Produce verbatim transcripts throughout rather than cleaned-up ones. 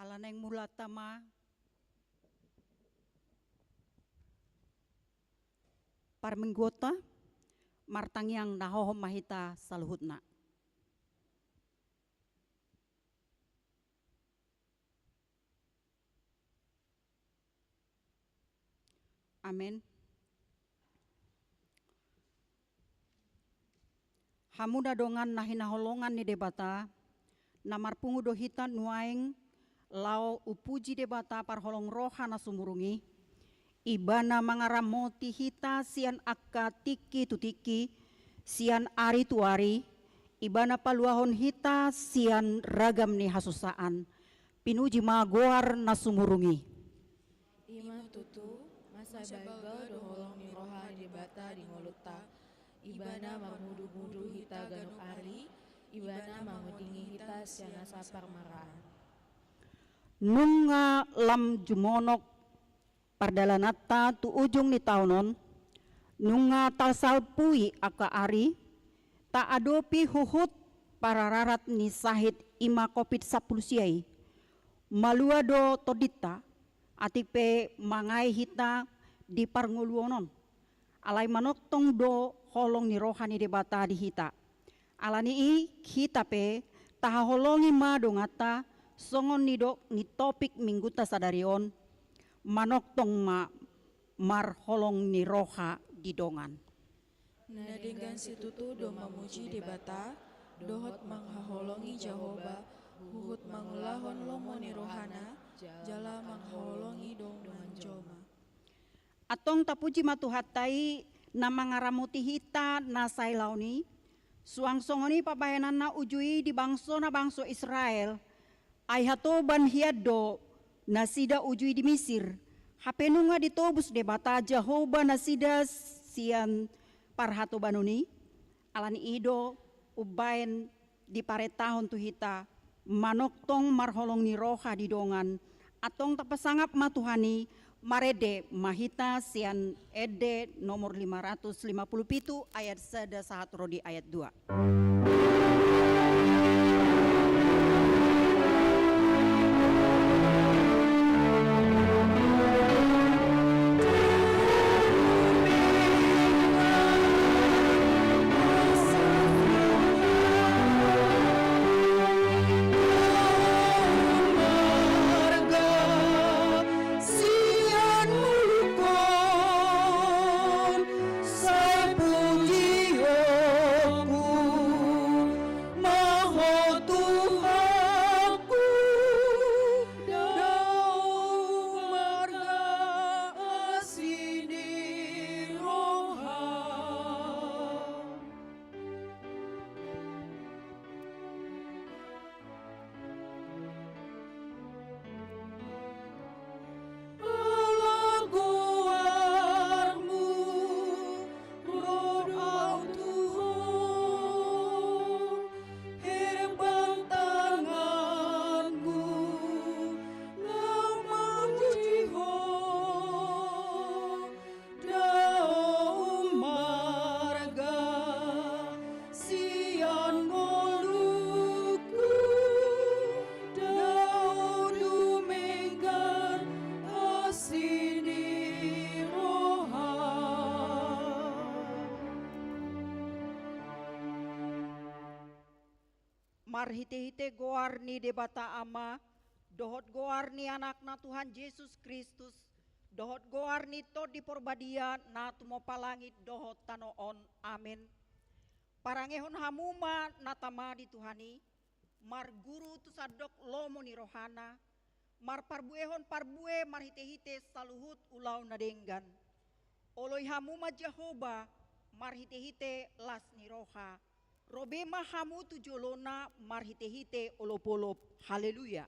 Ala naeng mulak ma parmingguonta, martangiang na hohom ma hita saluhutna. Amen. Hamu na dongan na hinaholongan ni Debata, na marpungu do hita nuaeng laho umpuji Debata parholong roha na sumurung i. Ibana mangaramoti hita sian angka tingki tu tingki, sian ari tu ari, Ibana paluahon hita sian ragam ni hasusaan. Pinuji ma goar na sumurung i. I ma tutu, masa baga do holong ni roha ni Debata di ngolunta. Ibana marmudu-mudu hita ganup ari, Ibana mangondingi hita sian nasa parmaraan. Nunga lam jumonok pardalananta tu ujung ni taon on, nunga tasalpui angka ari, taadopi huhut parararat ni sahit i ma covid sampulu sia i. Malua do tondinta, atik pe mangae hita di parngoluon on. Alai manongtong do holong ni roha ni Debata di hita. Ala ni i hita pe tahaholongi ma donganta songon nidok ni topik minggunta sadari on, manongtong ma marholong ni roha di dongan. Na denggan situtu do mamuji Debata, dohot manghaholongi Jahowa, huhut mangulahon lomo ni rohana, jala manghaholongi dongan jolma. Antong tapuji ma Tuhanta i na mangaramoti hita na sailaon i, suang songon i pambahenanna uju i di bangsona bangso Israel, ai hatoban hian do nasida uju i di Misir, hape nunga ditobus Debata Jahowa nasida sian parhatobanon i. Ala ni i do umbaen diparentahon tu hita manongtong marholong ni roha di dongan. Antong tapasangap ma Tuhan i, marende ma hita sian Ende nomor lima ratus lima puluh pitu ayat sada sahat ro di ayat dua. Sai pujionku ma Ho Tuhanku, dao marga asi ni roha. Ala goarmu ro au tu Ho, herbang tanganku na mamuji Ho. Dao marga sian ngolungku, dao dumenggan asi ni roha. Marhitehite goar ni Debata Ama, dohot goar ni Anakna Tuhan Jesus Kristus, dohot goar ni Tondi Porbadia na tumompa langit dohot tano on. Amen. Parangehon hamu ma na tama di Tuhan i, marguru tu sandok lomo ni rohana, marparbuehon parbue marhitehite saluhut ulaon na denggan. Oloi hamu ma Jahowa marhitehite las ni roha. Ro be ma hamu tu jolona marhitehite olopolop. Haleluya.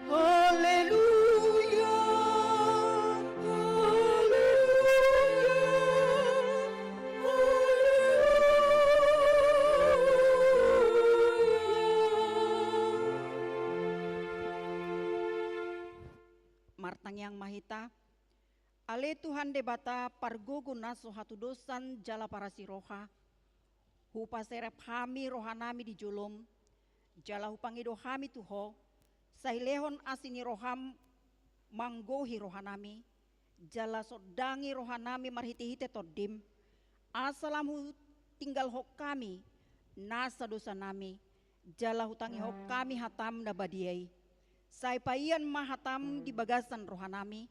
Haleluya. Haleluya. Haleluya. Martangiang ma hita. Ale Tuhan Debata, pargogo na so hatudosan jala parasi roha, hupaserep hami rohanami di jolom, jala hupangido hami tu Ho, Sai lehon asi ni roham manggohi rohanami, jala sondangi rohanami marhitehite Tondim, asa lam hutinggalhon hami nasa dosanami, jala hutangihon hami hatam na badia i. Sai paian ma hatam di bagasan rohanami,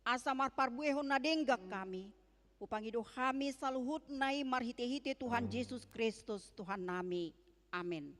asa marparbuehon na denggan hami, hupangido hami saluhutna i marhitehite Tuhan Jesus Kristus Tuhannami. Amen.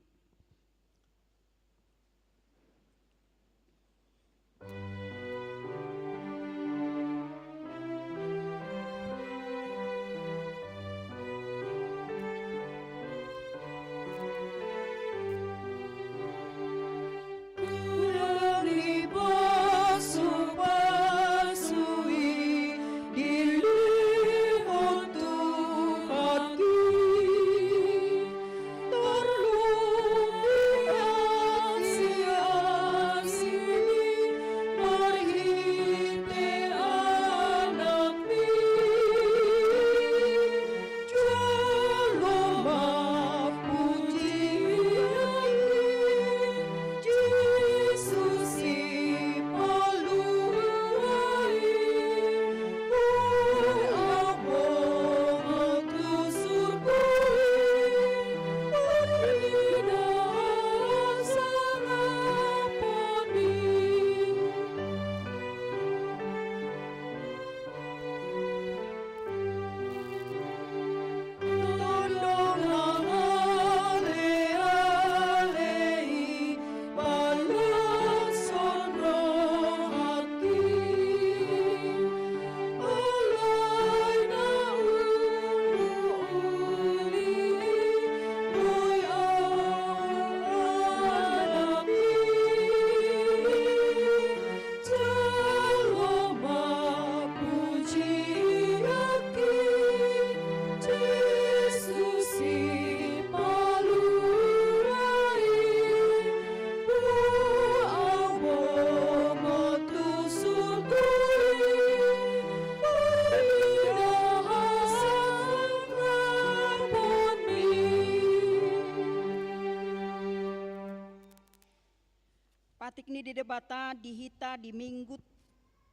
Patik ni Debata di hita di Minggu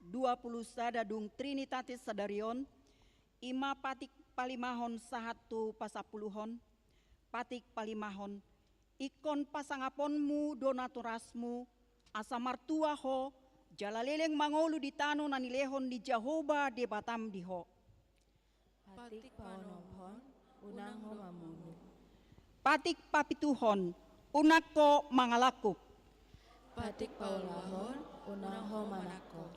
dua pulu sada dung Trinitatis sadari on, i ma patik palimahon sahat tu pasampuluhon. Patik palimahon, ingkon pasangaponmu do natorasmu, asa martua ho, jala leleng mangolu di tano na nilehon ni Jahowa Debatam di ho. Patik paonomhon, unang ho mamunu. Patik papituhon, unang ho mangalangkup. Patik paonomhon, unang ho manangko.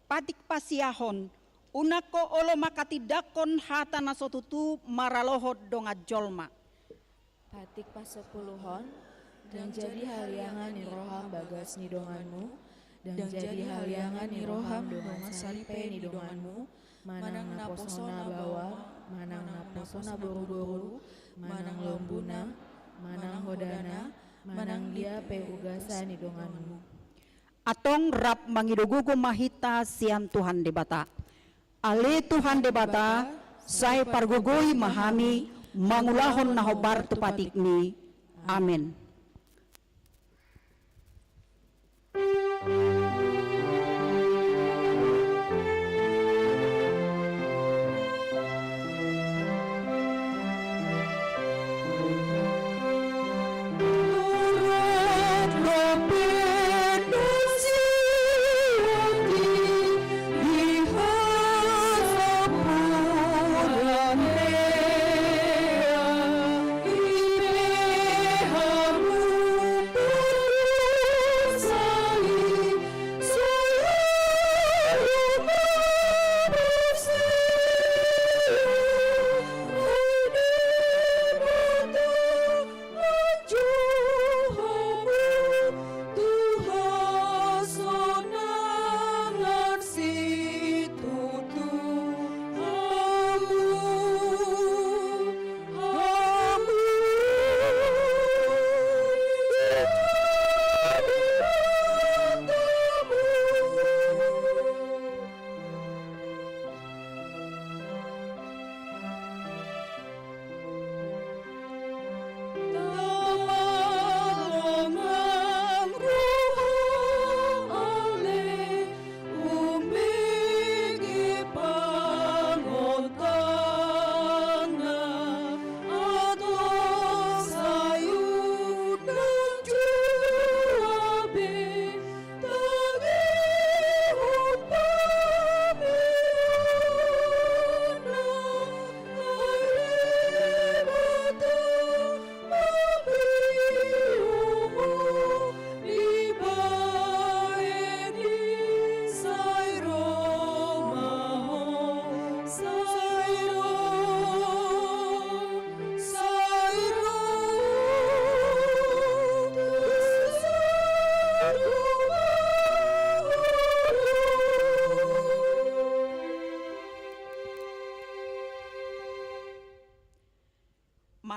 Patik pasiahon, unang ho olo manghatindanghon hata na so tutu maralohon dongan jolma. Patik pasampuluhon, ndang jadi haliangan ni roham bagas ni donganmu, ndang jadi haliangan ni roham dongan saripe ni donganmu, manang naposona baoa, manang naposona boruboru, manang lombuna, manang hodana, manang dia pe ugasan ni donganmu. Antong rap mangido gogo ma hita sian Tuhan Debata. Ale Tuhan Debata, sai pargogoi ma hami mangulahon na hombar tu patikmi. Amen.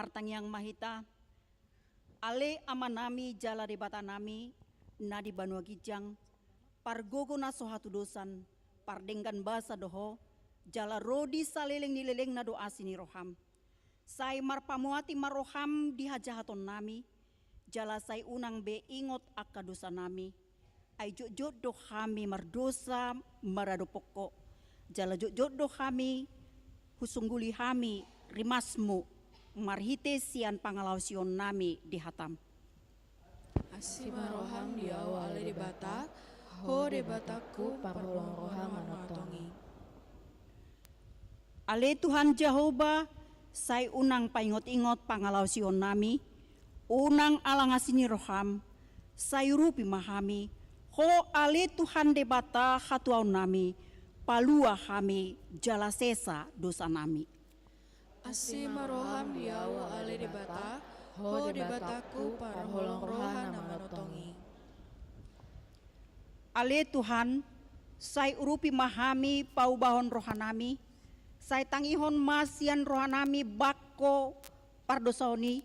Martangiang ma hita. Ale Amanami jala Debatanami na di banua ginjang, pargogo na so hatudosan, pardenggan basa do Ho, jala ro di saleleng ni lelengna do asi ni roham. Sai marpamuati ma roham di hajahatonnami, jala sai unang be ingot angka dosanami. Ai jotjot do hami mardosa maradophon Ho, jala jotjot do hami husungguli hami rimasmu marhite sian pangalaosionnami di hatam. Asi ma roham di ahu ale Debata, Ho Debatangku, parholong roha ma na tongtong i. Ale Tuhan Jahowa, sai unang paingot-ingot pangalaosionnami, unang alang asi ni roham, sai urupi ma hami, Ho ale Tuhan Debata hatuaonnami, palua hami jala sesa dosanami. Asi ma roham di ahu ale Debata, Ho Debatangku, parholong roha na manongtong i. Ale Tuhan, sai urupi ma hami paubahon rohanami, sai tangihon ma sian rohanami bangko pardosaon i,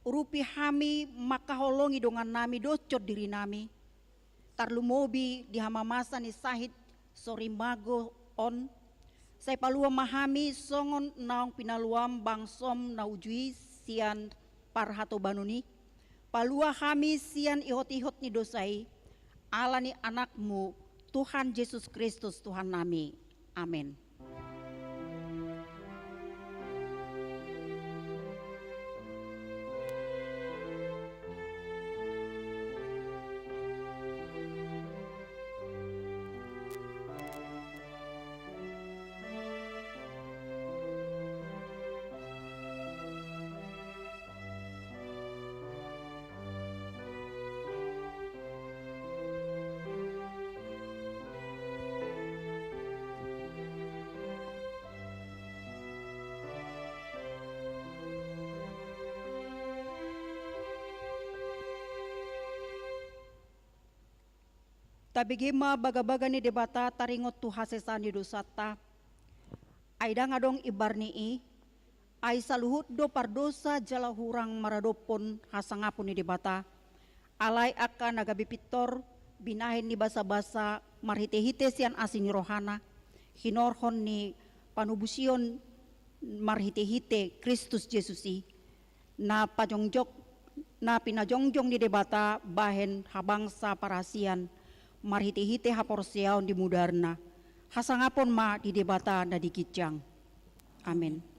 urupi hami mangkaholongi dongannami dohot dirinami. Tarlumobi di hamamasa ni sahit sorimago on, sai palua ma hami songon naung pinaluam bangsom na uju i sian parhatobanon i. Palua hami sian ihot-ihot ni dosa i, ala ni Anakmu, Tuhan Jesus Kristus Tuhannami. Amen. Tabege ma bagabaga ni Debata taringot tu hasesaan ni dosanta. Ai ndang adong imbar ni i, ai saluhut do pardosa jala hurang maradophon hasangapon ni Debata. Alai angka na gabe pintor, binahen ni basabasa marhitehite sian asi ni rohana, hinorhon ni panobusion marhitehite Kristus Jesus i, na pajongjong, na pinajongjong ni Debata bahen habangsa parasian, marhitehite haporseaon di mudarna. Hasangapon ma di Debata na di ginjang. Amen.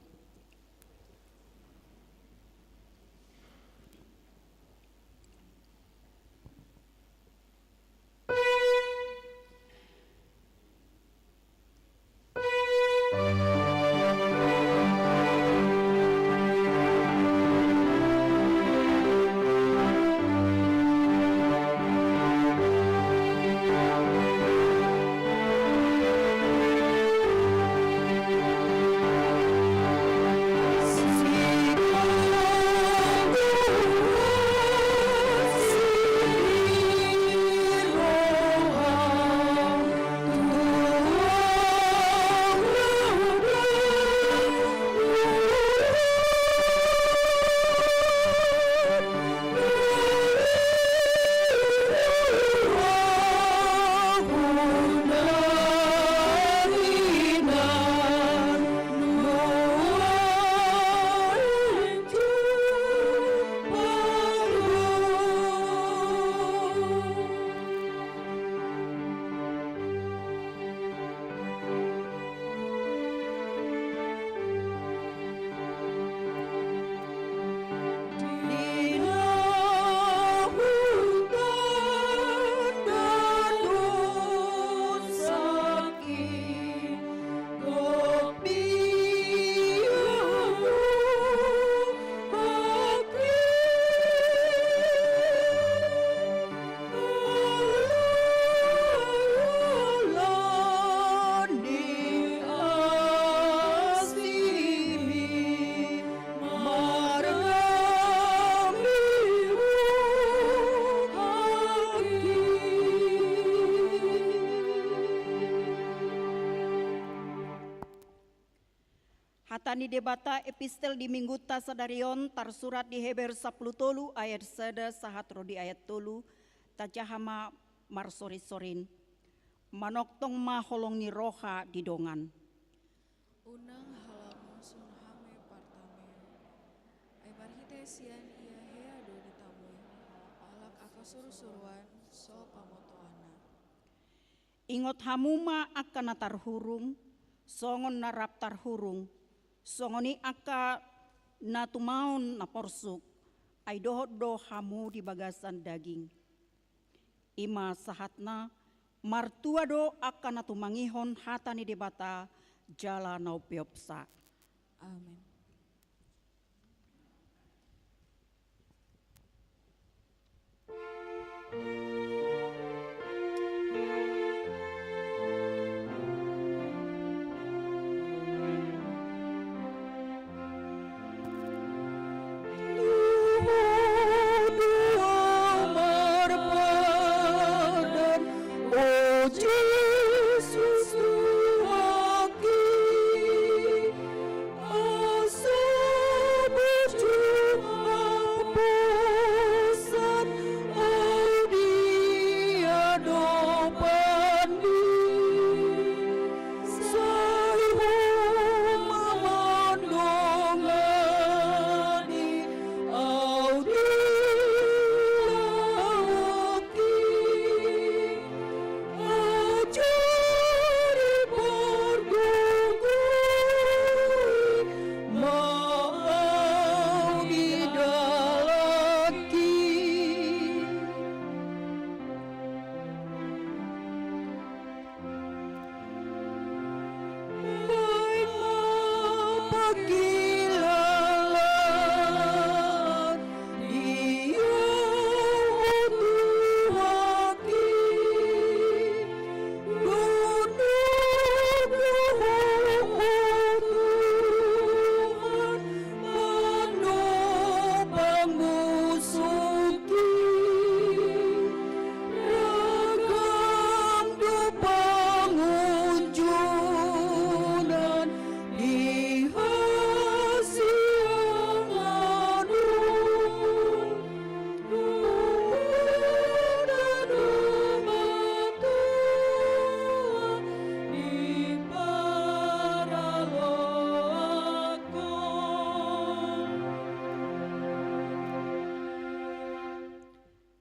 Hata ni Debata, epistel di Mingguta sadari on tarsurat di Heber sampulu tolu ayat sada sahat ro di ayat tolu. Tajaha ma marsorinsorin. Manongtong ma holong ni roha di dongan. Unang halamu sun hami partamion. Ai marhite sian ia hea do ditamui halak angka surusuruan so pamotoanna. Ingot hamu ma angka na tarhurung, songon na rap tarhurung, songon i angka na tumaon na porsuk, ai dohot do hamu di bagasan daging. I ma sahatna, martua do angka na tumangihon hata ni Debata jala na umpeopsa. Amen.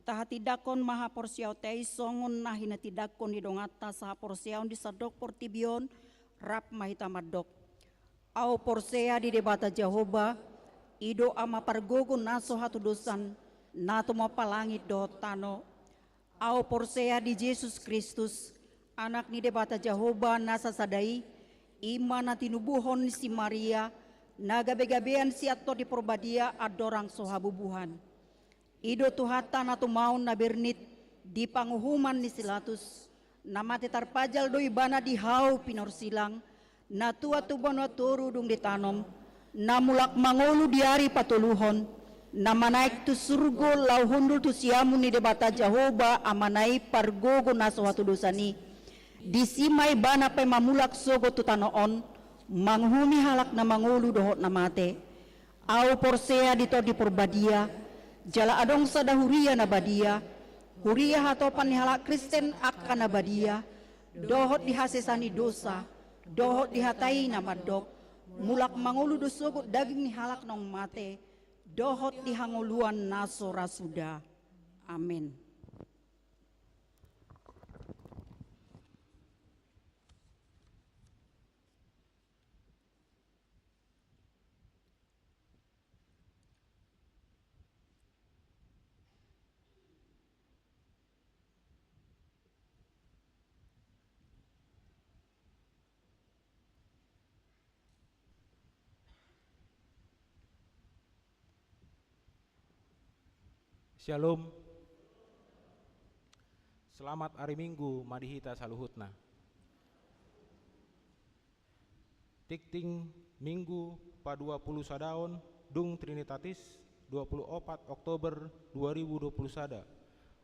Tahatindangkon ma haporseaonta i songon na hinatindangkon ni donganta sahaporseaon di sandok portibi on. Rap ma hita mandok. Ahu porsea di Debata Jahowa, i do Ama pargogo na so hatudosan, na tumompa langit dohot tano. Ahu porsea di Jesus Kristus, Anak ni Debata Jahowa na sasada i, i ma na tinubuhon ni si Maria, na gabegabean sian Tondi Porbadia andorang so habubuhan. I do Tuhanta na tumaon na bernit di panguhuman ni si Pilatus, na mate tarpajal do ibana di hau pinorsilang, na tuat tu banua toru dung ditanom, na mulak mangolu di ari patoluhon, na manaek tu surgo laho hundul tu siamun ni Debata Jahowa Amana i pargogo na so hatudosan i. Disi ma ibana paima mulak sogot tu tano on, manguhumi halak na mangolu dohot na mate. Ahu porsea di Tondi Porbadia, jala adong sada huria na badia, huria hatopan ni halak Kristen angka na badia, dohot di hasesaan ni dosa, dohot di hata i na mandok, mulak mangolu do sogot daging ni halak naung mate, dohot di hangoluan na so ra suda. Amen. Syalom. Selamat ari Minggu ma di hita saluhutna. Tingting Minggu paduapuluh sadaon dung Trinitatis, dua puluh opat Oktober dua ribu dua puluh sada.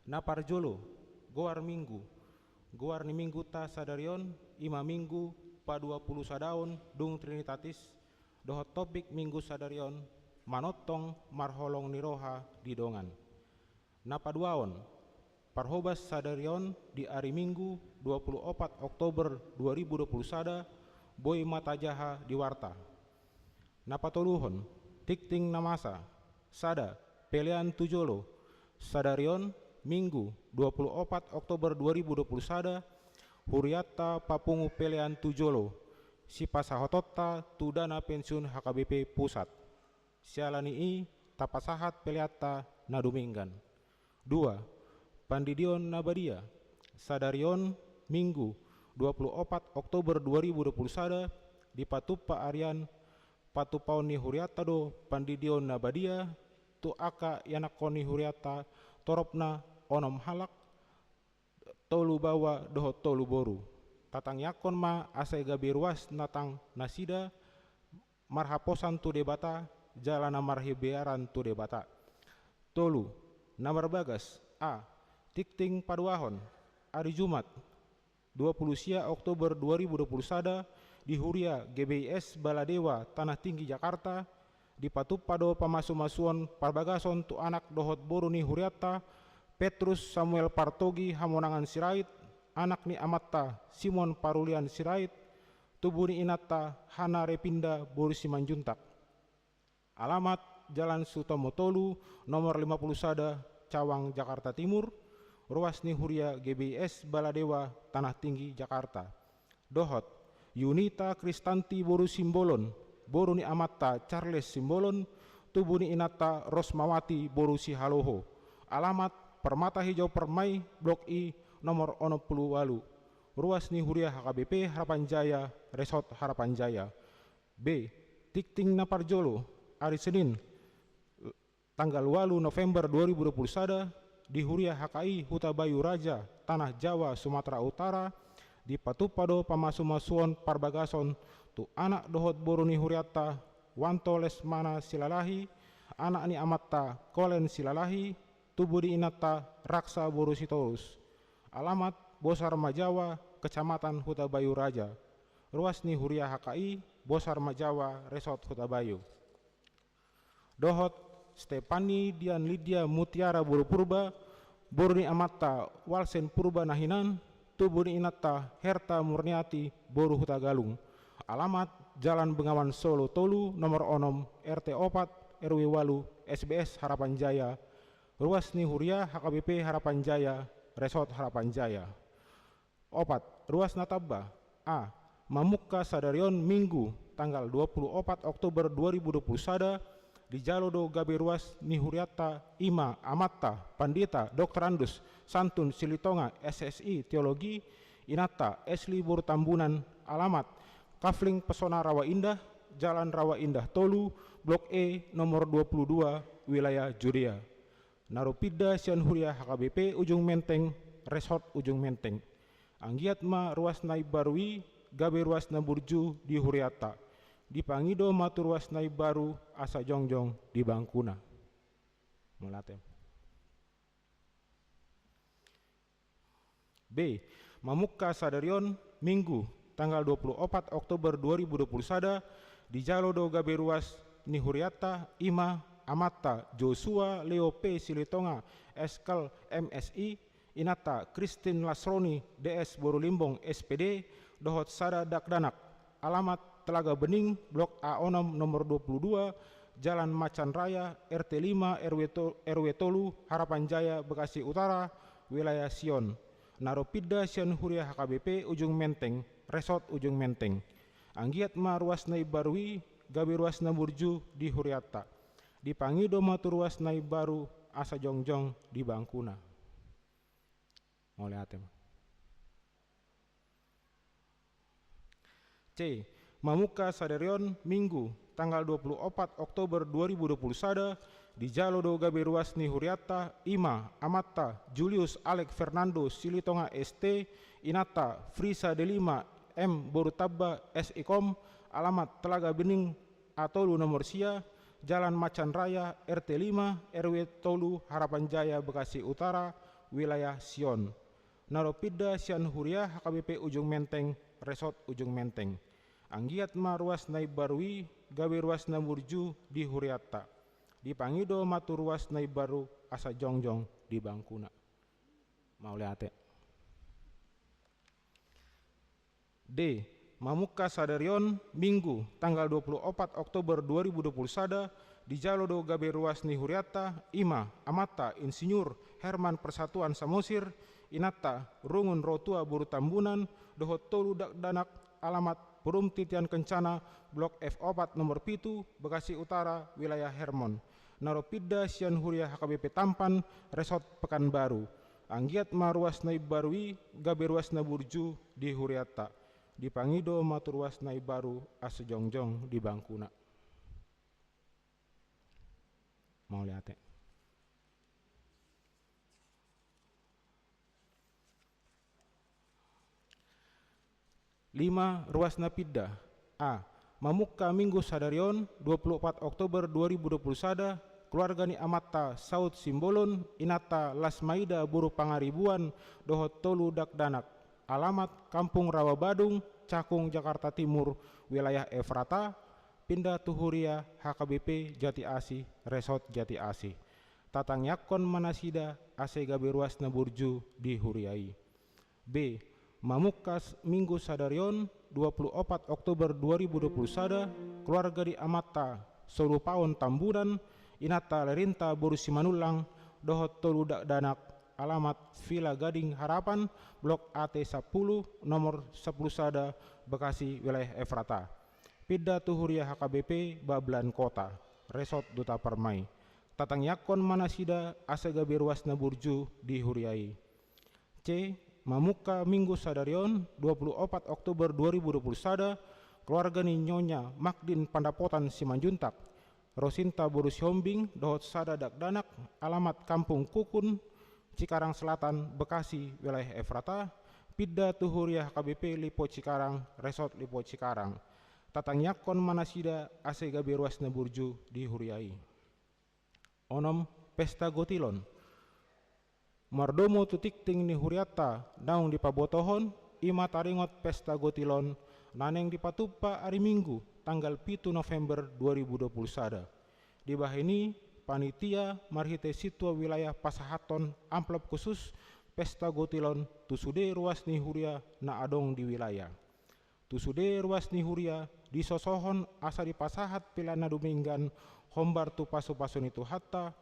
Na parjolo, goar Minggu. Goar ni Mingguta sadari on, i ma Minggu paduapuluh sadaon dung Trinitatis, Dohot topik Minggu sadari on, manongtong marholong ni roha di dongan. Na paduahon, parhobas sadari on di ari Minggu dua pulu opat Oktober dua ribu dua pulu sada, boi ma tajaha di warta. Na patoluhon, tingting na masa, sada, pelean tu jolo, sadari on, Minggu dua pulu opat Oktober dua ribu dua pulu sada, hurianta papungu pelean tu jolo, sipasahatonta tu dana pensiun H K B P Pusat. Siala ni i tapasahat peleanta na dumenggan. Dua, pandidion na badia. Sadari on, Minggu dua pulu opat Oktober dua ribu dua pulu sada, dipatumpa arian patupaon ni hurianta do pandidion na badia tu angka ianakhon ni hurianta, toropna onom halak, tolu baoa dohot tolu boru. Tatangiangkon ma asa gabe ruas na tang nasida, marhaposan tu Debata, jala na marhabearan tu Debata. Tolu, na marbagas, a, tingting paduahon, ari Jumat, dua pulu sia Oktober dua ribu dua pulu sada, di Huria G B I S Baladewa Tanah Tinggi Jakarta, dipatumpa do pamasumasuon parbagason tu anak dohot boru ni hurianta, Petrus Samuel Partogi Hamonangan Sirait, anak ni amanta Simon Parulian Sirait, tubu ni inanta Hana Repinda boru Simanjuntak. Alamat, Jalan Sutomo tolu, nomor lima pulu sada, Cawang, Jakarta Timur, ruas ni Huria G B I S Baladewa Tanah Tinggi, Jakarta. Dohot, Yunita Kristanti boru Simbolon, boru ni amanta Charles Simbolon, tubu ni inanta Rosmawati boru Sihaloho. Alamat, Permata Hijau Permai, Blok I, nomor onom pulu ualu. Ruas ni Huria H K B P Harapan Jaya, Resort Harapan Jaya. B, tingting na parjolo, ari Senin, tanggal ualu November dua ribu dua pulu sada, di Huria H K I Hutabayu Raja, Tanah Jawa, Sumatera Utara, dipatumpa do pamasumasuon parbagason tu anak dohot boru ni hurianta, Wanto Lesmana Silalahi, anak ni amanta Kolen Silalahi, tubu ni inanta Raksa boru Sitorus. Alamat, Bosar Majawa, Kecamatan Hutabayu Raja. Ruas ni Huria H K I, Bosar Majawa, Resort Hutabayu. Dohot, Stepani Dian Lydia Mutiara boru Purba, boru ni amanta Walsen Purba na hinan, tubu ni inanta Herta Murniati boru Hutagalung. Alamat, Jalan Bengawan Solo tolu, nomor onom, R T opat, R W ualu, S B S Harapan Jaya, ruas ni Huria H K B P Harapan Jaya, Resort Harapan Jaya. Opat, ruas na tamba. A, mamungka sadari on Minggu, tanggal dua pulu opat Oktober dua ribu dua pulu sada, dijalo do gabe ruas ni hurianta, i ma amanta Pandita Doktorandus Santun Silitonga, S Si Teologi, inanta Esli boru Tambunan. Alamat, Kafling Pesona Rawa Indah, Jalan Rawa Indah tolu, Blok E, nomor dua pulu dua, Wilayah Judea. Na ro pinda sian Huria H K B P Ujung Menteng, Resort Ujung Menteng. Anggiat ma ruas na imbaru i gabe ruas na burju di hurianta. Dipangido ma tu ruas na imbaru asa jongjong di bangkuna. Mauliate. B, mamungka sadari on Minggu, tanggal dua pulu opat Oktober dua ribu dua pulu sada, dijalo do gabe ruas ni hurianta, i ma amanta Joshua Leo P Silitonga, S Kal, M Si, inanta Kristin Lasroni, D S boru Limbong, S Pd, dohot sada dakdanak. Alamat, Telaga Bening, Blok A onom, nomor dua pulu dua, Jalan Macan Raya, R T lima, R W to-, R W tolu, Harapan Jaya, Bekasi Utara, Wilayah Sion. Na ro pinda sian Huria H K B P Ujung Menteng, Resort Ujung Menteng. Anggiat ma ruas na imbaru i gabe ruas na burju di hurianta. Dipangido ma tu ruas na imbaru asa jongjong di bangkuna. Mauliate ma. C, mamungka sadari on Minggu, tanggal dua pulu opat Oktober dua ribu dua pulu sada, dijalo do gabe ruas ni hurianta, i ma amanta Julius Alek Fernando Silitonga S T, inanta Frisa Delima M boru Tamba, S I Kom, alamat Telaga Bening, A tolu nomor sia, Jalan Macan Raya, R T lima, R W tolu, Harapan Jaya, Bekasi Utara, Wilayah Sion. Na ro pinda sian Huria H K B P Ujung Menteng, Resort Ujung Menteng. Anggiat ma ruas na imbaru i gabe ruas na burju di hurianta. Dipangido ma tu ruas na imbaru asa jongjong di bangkuna. Mauliate. D. Mamungka sadari on, Minggu, tanggal dua puluh opat Oktober dua ribu dua puluh sada, dijalo do gabe ruas ni hurianta, i ma amanta Insinyur Herman Persatuan Samosir, inanta Rungun Rotua boru Tambunan, dohot tolu dakdanak, alamat Perum Titian Kencana, Blok F opat nomor pitu, Bekasi Utara, Wilayah Hermon. Na ro pinda sian Huria H K B P Tampan, Resort Pekanbaru. Anggiat ma ruas na imbaru i gabe ruas na burju di hurianta. Dipangido ma tu ruas na imbaru asa jongjong di bangkuna. Mauliate. Lima, ruas na pinda. A. Mamungka Minggu sadari on, dua puluh opat Oktober dua ribu dua puluh sada, keluarga ni amanta Saud Simbolon, inanta Las Maida boru Pangaribuan, dohot tolu dakdanak. Alamat Kampung Rawa Badung, Cakung, Jakarta Timur, Wilayah Efrata, pinda tu Huria H K B P Jati Asih, Resort Jati Asih. Tatangiangkon ma nasida asa gabe ruas na burju di huria i. B. Mamungka Minggu sadari on, dua puluh opat Oktober dua ribu dua puluh sada, keluarga ni amanta Solupaon Tambunan, inanta Lerinta boru Simanullang, dohot tolu dakdanak, alamat Villa Gading Harapan, Blok A T sepuluh, nomor sepuluh sada, Bekasi, Wilayah Efrata. Pinda tu Huria H K B P Babelan Kota, Resort Duta Permai. Tatangiangkon ma nasida asa gabe ruas na burju di huria i. C. Mamungka Minggu sadari on, dua puluh opat Oktober dua ribu dua puluh sada, keluarga ni Nyonya Magdin Pandapotan Simanjuntak, Rosinta boru Sihombing, dohot sada dakdanak, alamat Kampung Kukun, Cikarang Selatan, Bekasi, Wilayah Efrata, pinda tu Huria H K B P Lipo Cikarang, Resort Lipo Cikarang. Tatangiangkon ma nasida asa gabe ruas na burju di huria i. Onom, Pesta Gotilon. Mardomu tu tingting ni hurianta naung dipabotohon, i ma taringot Pesta Gotilon, na naeng dipatumpa ari Minggu, tanggal pitu November dua ribu dua puluh sada. Dibahen i, panitia marhite sintua wilayah pasahathon amplop khusus Pesta Gotilon tu sude ruas ni huria na adong di wilayah. Tu sude ruas ni huria disosohon asa dipasahat pelean na dumenggan hombar tu pasupasu ni Tuhanta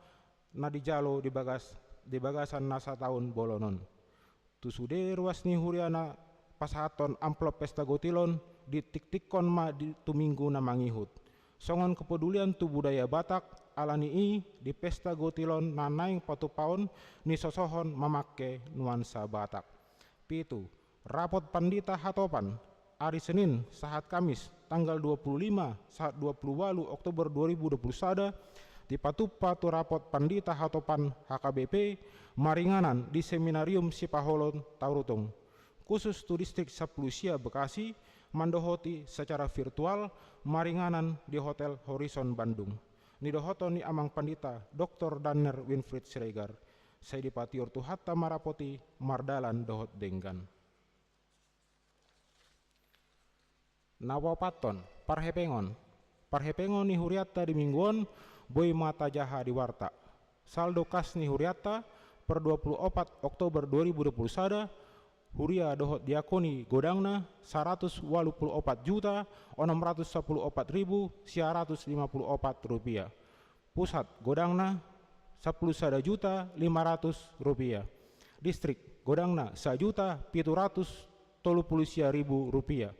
na dijalo di bagas, di bagasan na sataon bolon on. Tu sude ruas ni huria na pasahathon amplop Pesta Gotilon ditiktikkon ma di, tu minggu na mangihut. Songon kepedulian tu budaya Batak, ala ni i di Pesta Gotilon na naeng patupaon nisosohon mamangke nuansa Batak. Pitu, Rapot Pandita Hatopan, ari Senin sahat Kamis, tanggal dua puluh lima sahat dua puluh ualu Oktober dua ribu dua puluh sada, dipatumpa tu Rapot Pandita Hatopan H K B P maringanan di Seminarium Sipaholon Tarutung, khusus tu Distrik Sampulu Sia Bekasi, mandohoti secara virtual maringanan di Hotel Horizon Bandung. Nidohoton ni Amang Pandita Doktor Danner Winfried Siregar, sai dipatiur Tuhanta ma rapot i mardalan dohot denggan. Na paopathon, parhepengon. Parhepengon ni hurianta di minggu on, boi ma tajaha di warta. Saldo kas ni hurianta, per dua puluh opat Oktober dua ribu dua puluh sada, huria dohot diakoni godangna saratus ualu puluh opat juta onom ratus sapuluh opat ribu sia ratus lima puluh opat rupiah. Pusat, godangna sampulu sada juta lima ratus rupiah. Distrik, godangna sajuta pitu ratus tolu pulu sia ribu rupiah.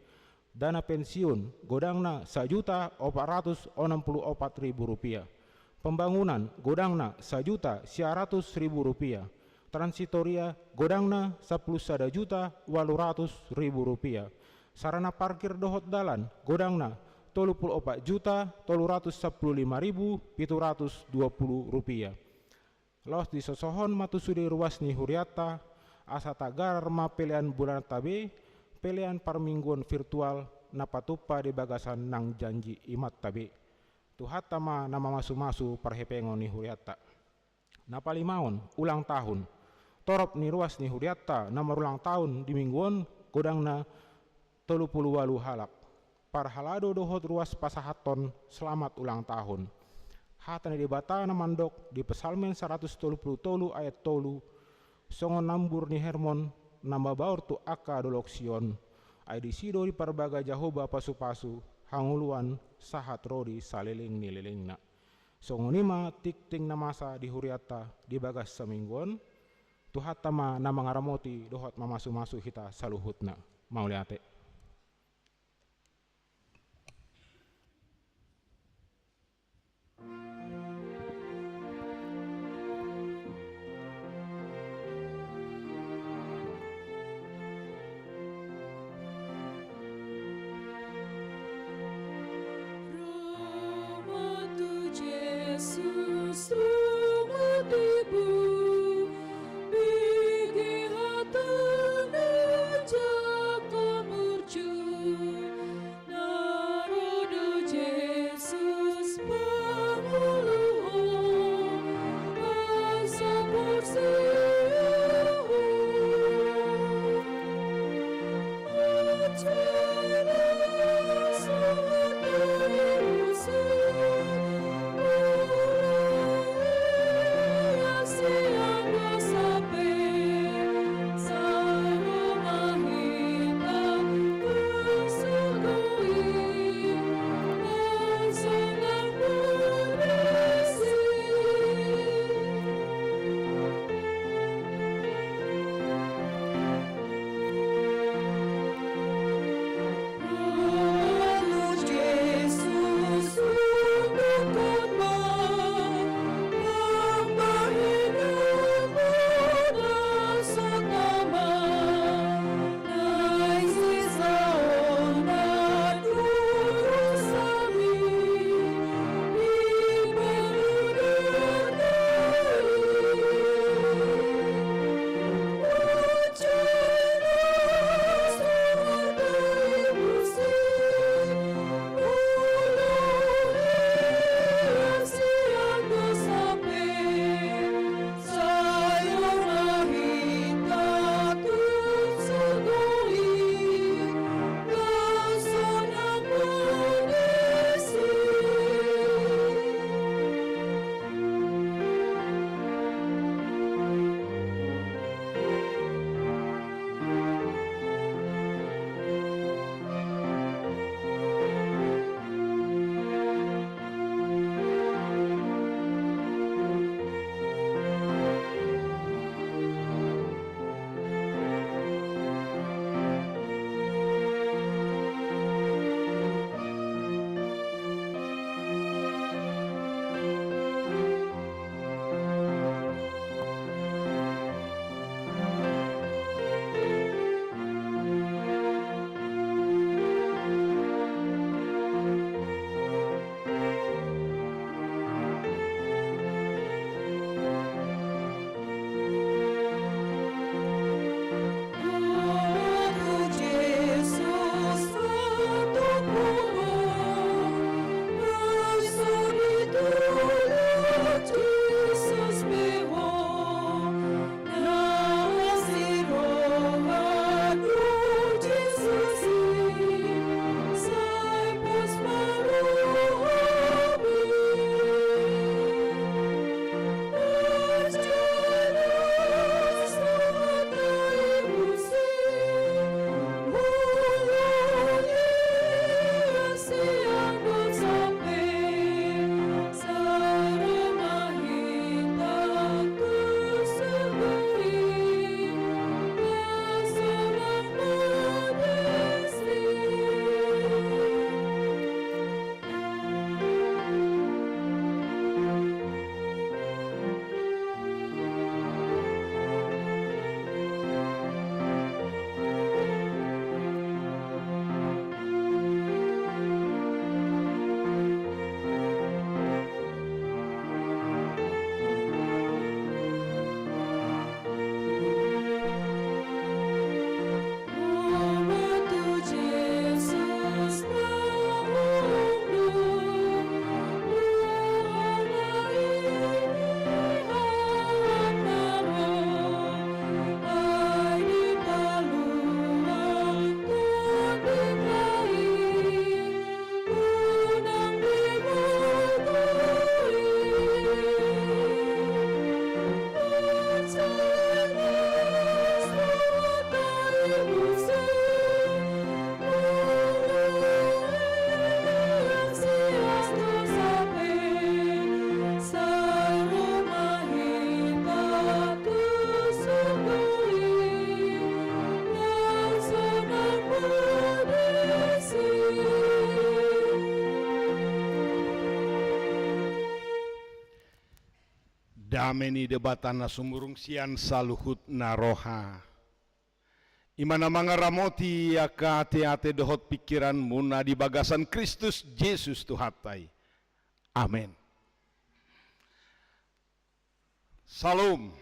Dana pensiun, godangna sajuta opat ratus onom pulu opat ribu rupiah. Pembangunan, godangna sajuta sia ratus ribu rupiah. Transitoria, godangna sampulu sada juta ualu ratus ribu rupiah. Sarana parkir dohot dalan, godangna tolu pulu opat juta tolu ratus sampulu lima ribu pitu ratus dua pulu rupiah. Laos disosohon ma tu sude ruas ni hurianta, asa tagarar ma pelean bulananta be, pelean parmingguon virtual na patumpa di bagasan nang janji imanta be. Tuhanta ma na mamasumasu parhepengon ni hurianta. Na palimaon, ulang tahun. Torop ni ruas ni hurianta na marulang tahun di minggu on, godangna tolu pulu ualu halak. parhalado dohot ruas pasahathon selamat ulang tahun. Hata ni Debata na mandok di Psalmen saratus tolu pulu tolu ayat tolu, songon nambur ni Hermon na mabaor tu angka dolok Sion, ai disi do diparbaga Jahowa pasupasu, hangoluan, sahat ro di saleleng ni lelengna. Songon i ma tingting na masa di hurianta di bagas saminggu on. Tuhanta ma na mangaramoti dohot mamasumasu hita saluhutna. Mauliate. Ro ma tu Jesus, ro ma tu Ibana, bege hata na jangkamu. Dame ni Debata na sumurung sian saluhut na roha, i ma na mangaramoti angka ateate dohot pingkiranmuna di bagasan Kristus Jesus Tuhanta i. Amen. Salom.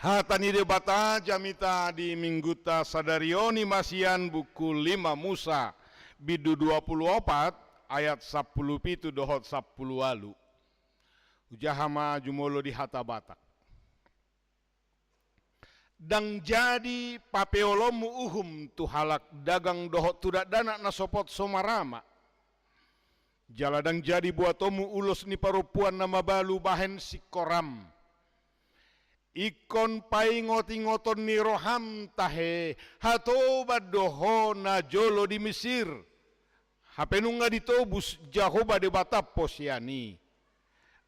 Hata ni Debata jamita di Mingguta sadari on i ma sian buku lima Musa, bindu dua pulu opat, ayat sampulu pitu dohot sampulu ualu. Hujaha ma jumolo di hata Batak. Ndang jadi papeolonmu uhum tu halak dagang dohot tu dakdanak na sopot so marama. Jala ndang jadi buatonmu ulos ni parompuan na mabalu bahen singkoram. Ingkon paingotingoton ni roham tahe hatoban do ho najolo di Misir. Hape nunga ditobus Jahowa Debata ho sian i.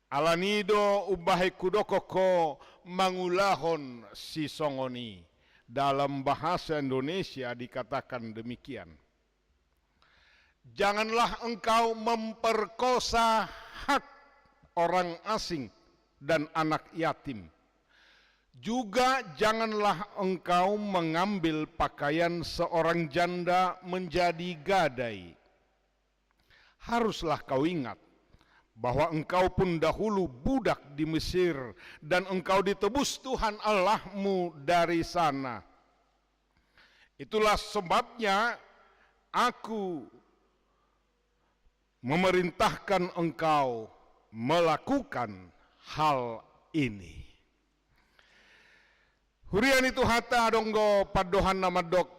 Alani i do umbahen hudokkon ho mangulahon sisongon i. Dalam bahasa Indonesia dikatakan demikian. Janganlah engkau memperkosa hak orang asing dan anak yatim. Juga janganlah engkau mengambil pakaian seorang janda menjadi gadai. Haruslah kau ingat bahwa engkau pun dahulu budak di Mesir, dan engkau ditebus Tuhan Allahmu dari sana. Itulah sebabnya Aku memerintahkan engkau melakukan hal ini. Huria ni Tuhanta, adong do pandohan na mandok,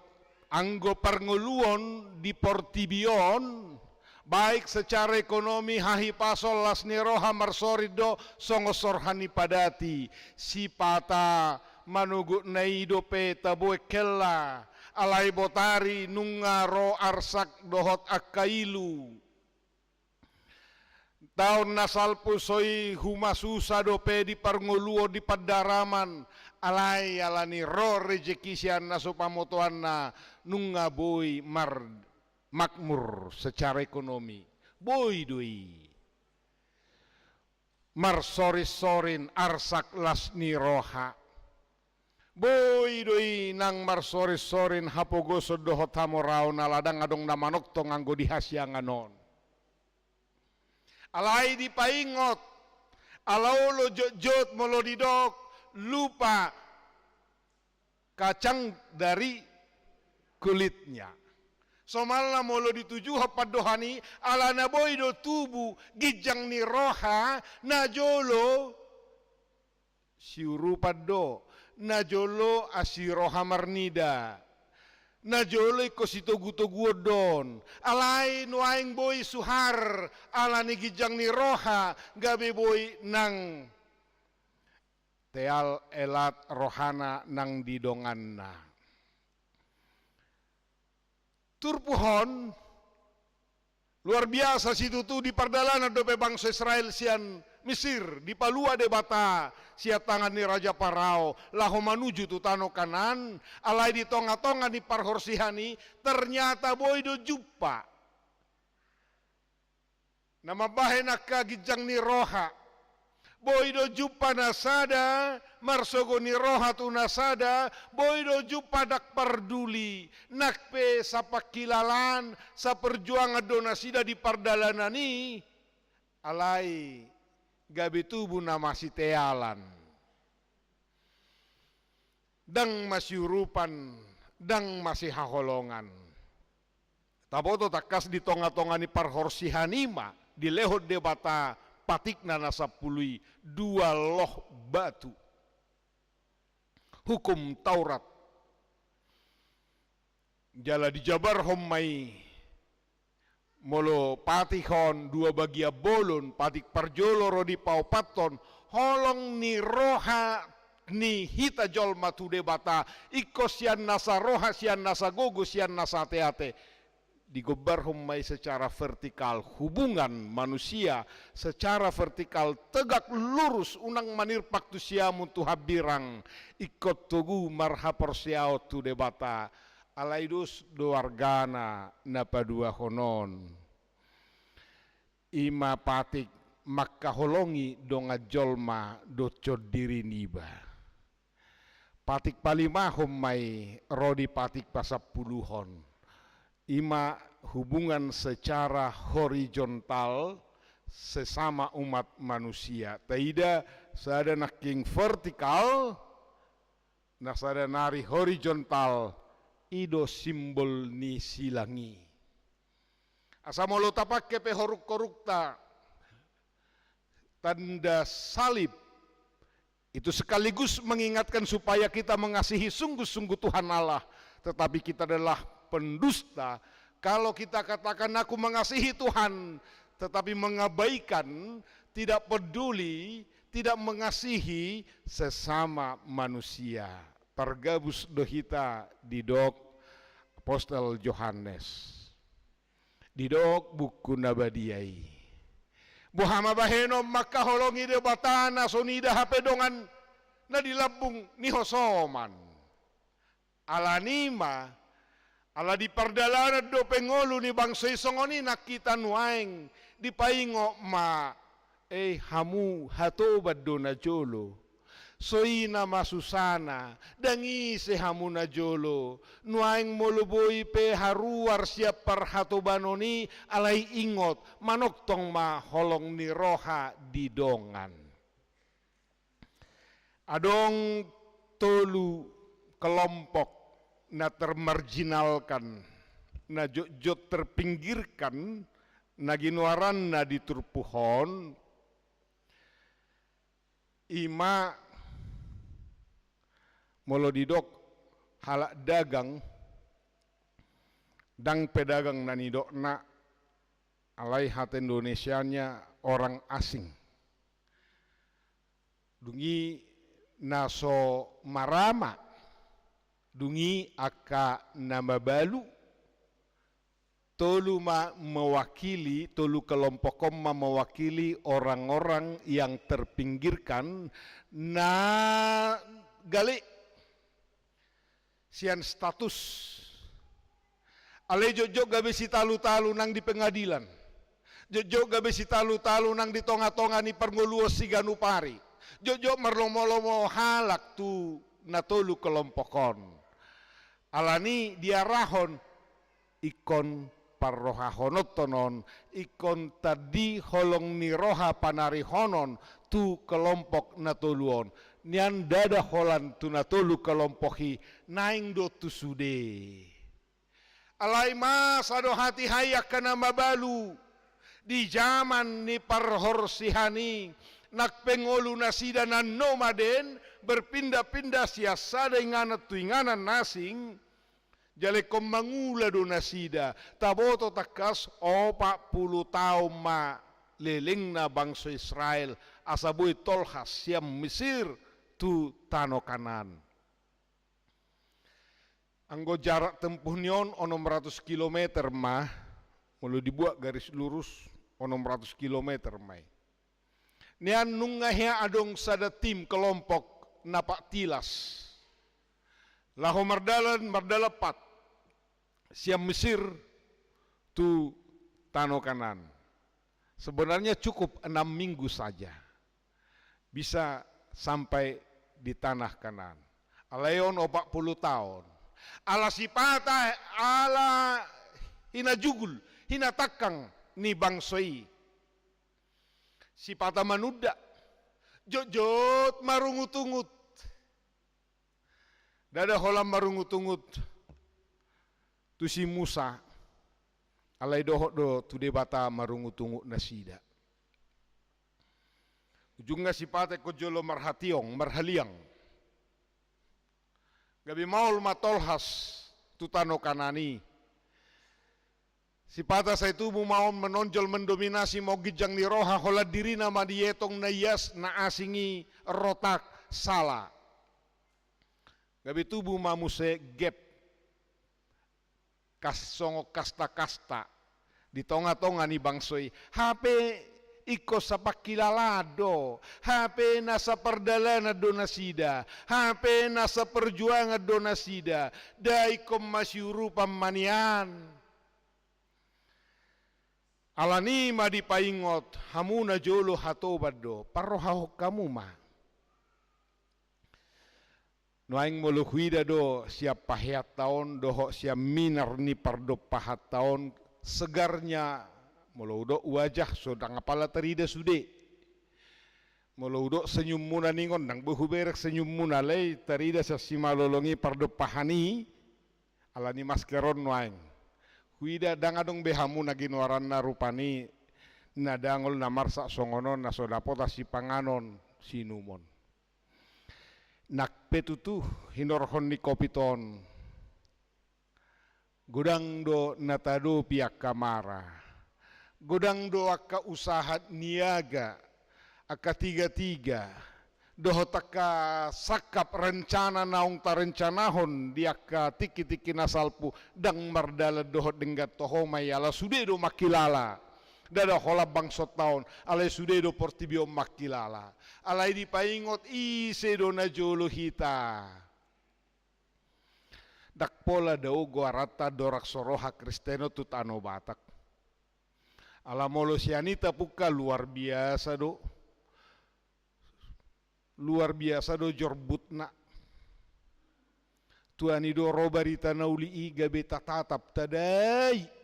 anggo parngoluon di portibi on, baik secara ekonomi, hahipason, las ni roha, marsorin do songon sorha ni padati. Sipata manogot na i dope taboan hela, alai botari nunga ro arsak dohot angka ilu. Taon na salpu so i humasusa dope di parngoluon, di pandaraman, alai alani ro rejeki sian na so pamotoanna, nunga boi mar-, makmur secara ekonomi. Boi do i marsorinsorin arsak las ni roha. Boi do i nang marsorinsorin hapogoson dohot hamoraon, ala ndang adong na manongtong anggo di hasiangan on. Alai dipaingot, ala olo jotjot molo didok, lupa kacang dari kulitnya. Somalna molo ditujuhon pandohan i, ala na boi do tubu ginjang ni roha najolo siurupan do, najolo asi roha marnida, najolo ingkon sitogutoguon do on. Alai nuaeng boi suhar ala ni ginjang ni roha, gabe boi nang teal elat rohana nang di donganna. Turpuk on luar biasa, situtu di pardalanan dope bangso Israel sian Misir, dipalua Debata sian tangan ni Raja Parao laho manuju tu tano Kanaan, alai di tongatonga ni parhorsihan i ternyata boi do jumpa. Na mambahen angka ginjang ni roha. Boi do jumpa na sada, marsogo ni roha tu na sada, boi do jumpa ndang parduli, nang pe sapangkilalaan, saperjuangan do nasida di pardalanan i, alai gabe tubu na masitealan. Ndang masiurupan, ndang masihaholongan. Taboto tangkas di tongatonga ni parhorsihan i ma dilehon Debata patikna na sampulu i, dua loh batu. Hukum Taurat. Jala dijabarhon ma i, molo patik on dua bagian bolon, patik parjolo ro dipaopathon, holong ni roha ni hita jolma tu Debata, ingkon sian nasa roha, sian nasa gogo, sian nasa ateate. Digombarhon ma i secara vertikal, hubungan manusia secara vertikal, tegak lurus, unang manirpak tu siamun tu hambirang, ingkon togu marhaporseaon tu Debata. Alai dos do argana na paduahon on. I ma patik mangkaholongi dongan jolma dohot diri niba. Patik palimahon ma i ro di patik pasampuluhon. I ma hubungan secara horizontal sesama umat manusia. Taida sada nangkin vertikal, na sada nari horizontal, i do simbol ni silang i. Asa molo tapangke pe horuk-horukta tanda salib, itu sekaligus mengingatkan supaya kita mengasihi sungguh-sungguh Tuhan Allah, tetapi kita adalah pendusta. Kalau kita katakan, "Aku mengasihi Tuhan," tetapi mengabaikan, tidak peduli, tidak mengasihi sesama manusia. Targabus do hita didok apostel Johannes. Didok Buku na Badia i. Boha ma bahenon mangkaholongi Debata na so nida hape dongan na di lambung ni hosoman. Alani i ma, ala di pardalanan dope ngolu ni bangso i songon i nang hita nuaeng, dipaingot ma, eh, hamu hatoban do na jolo. So i na masusana, ndang ise hamu na jolo. Nuaeng molo boi pe haruar sian parhatobanon i, alai ingot, manongtong ma holong ni roha di dongan. Adong tolu kelompok na termarginalkan, na jotjot terpinggirkan, na ginoaranna di turpuk on, i ma molo didok halak dagang, ndang pedagang na nidokna, alai hata Indonesianya orang asing. Dung i na so marama, dung i angka na mabalu, tolu ma mewakili, tolu kelompok on ma mewakili orang-orang yang terpinggirkan, na gale sian status. Alai jotjot gabe sitalu-talu nang di pengadilan. Jotjot gabe sitalu-talu nang di tonga-tonga ni parngoluon siganup ari. Jotjot marlomo-lomo halak tu na tolu kelompok on. Alani diarahon ingkon parrohahononton on, ingkon tandi holong ni roha panarihonon tu kelompok na tolu on. Nian ndada holan tu na tolu kelompok i, naeng do tu sude. Alai masa do hatiha i angka na mabalu di jaman ni parhorsihan i, nang pe ngolu nasida na nomaden, berpindah-pindah sian sada inganan tu inganan na asing, jala ingkon mangula do nasida, taboto tangkas opat pulu taon ma lelengna bangso Israel, asa boi tolhas sian Mesir tu tano Kanaan. Anggo jarak tempuh ni on onom ratus kilometer ma, molo dibuat garis lurus, onom ratus kilometer ma i. Nian nunga hea adong sada tim kelompok na paktilas. Laho mardalan, mardalan pat sian Mesir tu tano Kanaan. Sebenarnya cukup enam minggu saja bisa sampai di tanah Kanaan. Alai on opat pulu taon. Ala sipata, ala hinajugul, hinatangkang ni bangso i. Sipata manunda. Jotjot marungut-ungut. Ndada holan marungut-ungut tu si Musa. Alai dohot do tu Debata marungut-ungut nasida. Ujungna sipata ingkon jolo marhationg, marhaliang. Gabe maol ma tolhas tu tano Kanaan i. Sipata sai tubu ma on menonjol, mendominasi, maol ginjang ni roha, holan dirina ma dietong na ias, na asing i, rotak, sala. Gabe tubu ma muse gap, kas-, songon kasta-kasta di tonga-tonga ni bangso i. Hape ingkon sapangkilalaan do, hape na sapardalanan do nasida, hape na saparjuangan do nasida, ndada ingkon masiurupan ma nian. Alani ma dipaingot, hamu na jolo hatoban do, parrohahon hamu ma. Nuaeng molo huida do sian paheanta on dohot sian minar ni pardompahanta on, segarnya, molo hudok wajah so ndang apala tarida sude. Molo hudok senyummuna ningon, ndang boi huberek senyummuna, alai tarida sian simalolong i pardompahan i, alani masker on nuaeng. Huida ndang adong be hamu na ginoaranna rupani na dangol na marsak songon on, na so dapotan sipanganon siinumon. Nang pe tutu hinorhon ni Covid on, godang do na taadopi angka mara, godang do angka usaha niaga, angka tigatiga, dohot angka sangkap rencana naung tarencanahon di angka tingkitingki na salpu, ndang mardalan dohot denggan, toho ma i ala sude do mangkilala. Ndada holan bangsonta on, alai sude do portibi on mangkilala. Alai dipaingot ise do na jolo hita. Ndang pola dao goaranta andorang so roha Kristen on tu tano Batak. Ala molo sian i tapungka luar biasa do. Luar biasa do jorbutna. Tuani do ro barita na uli i gabe tatatap tadai.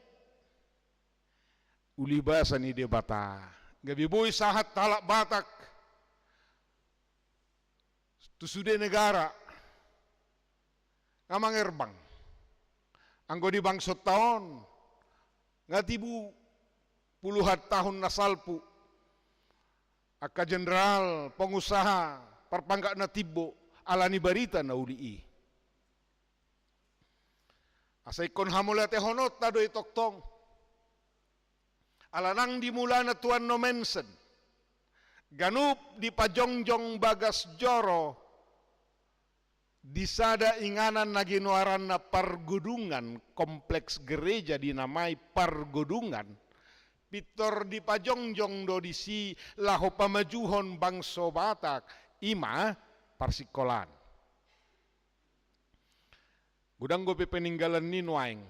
Uli basa ni Debata. Gabe boi sahat halak Batak tu sude negara nga mangerbang. Anggo di bangsonta on nga tibu puluhan tahun na salpu angka jenderal, pengusaha, parpangkat na timbo, alani barita na uli i. Asa ingkon hamauliatehononta do i tongtong. Ala nang di mulana Tuan Nommensen, ganup dipajongjong bagas joro di sada inganan na ginoaranna Pargodungan, kompleks gereja dinamai Pargodungan, pintor dipajongjong do disi laho pamajuhon bangso Batak, i ma parsikolaan. Godang dope peninggalan ni nuaeng.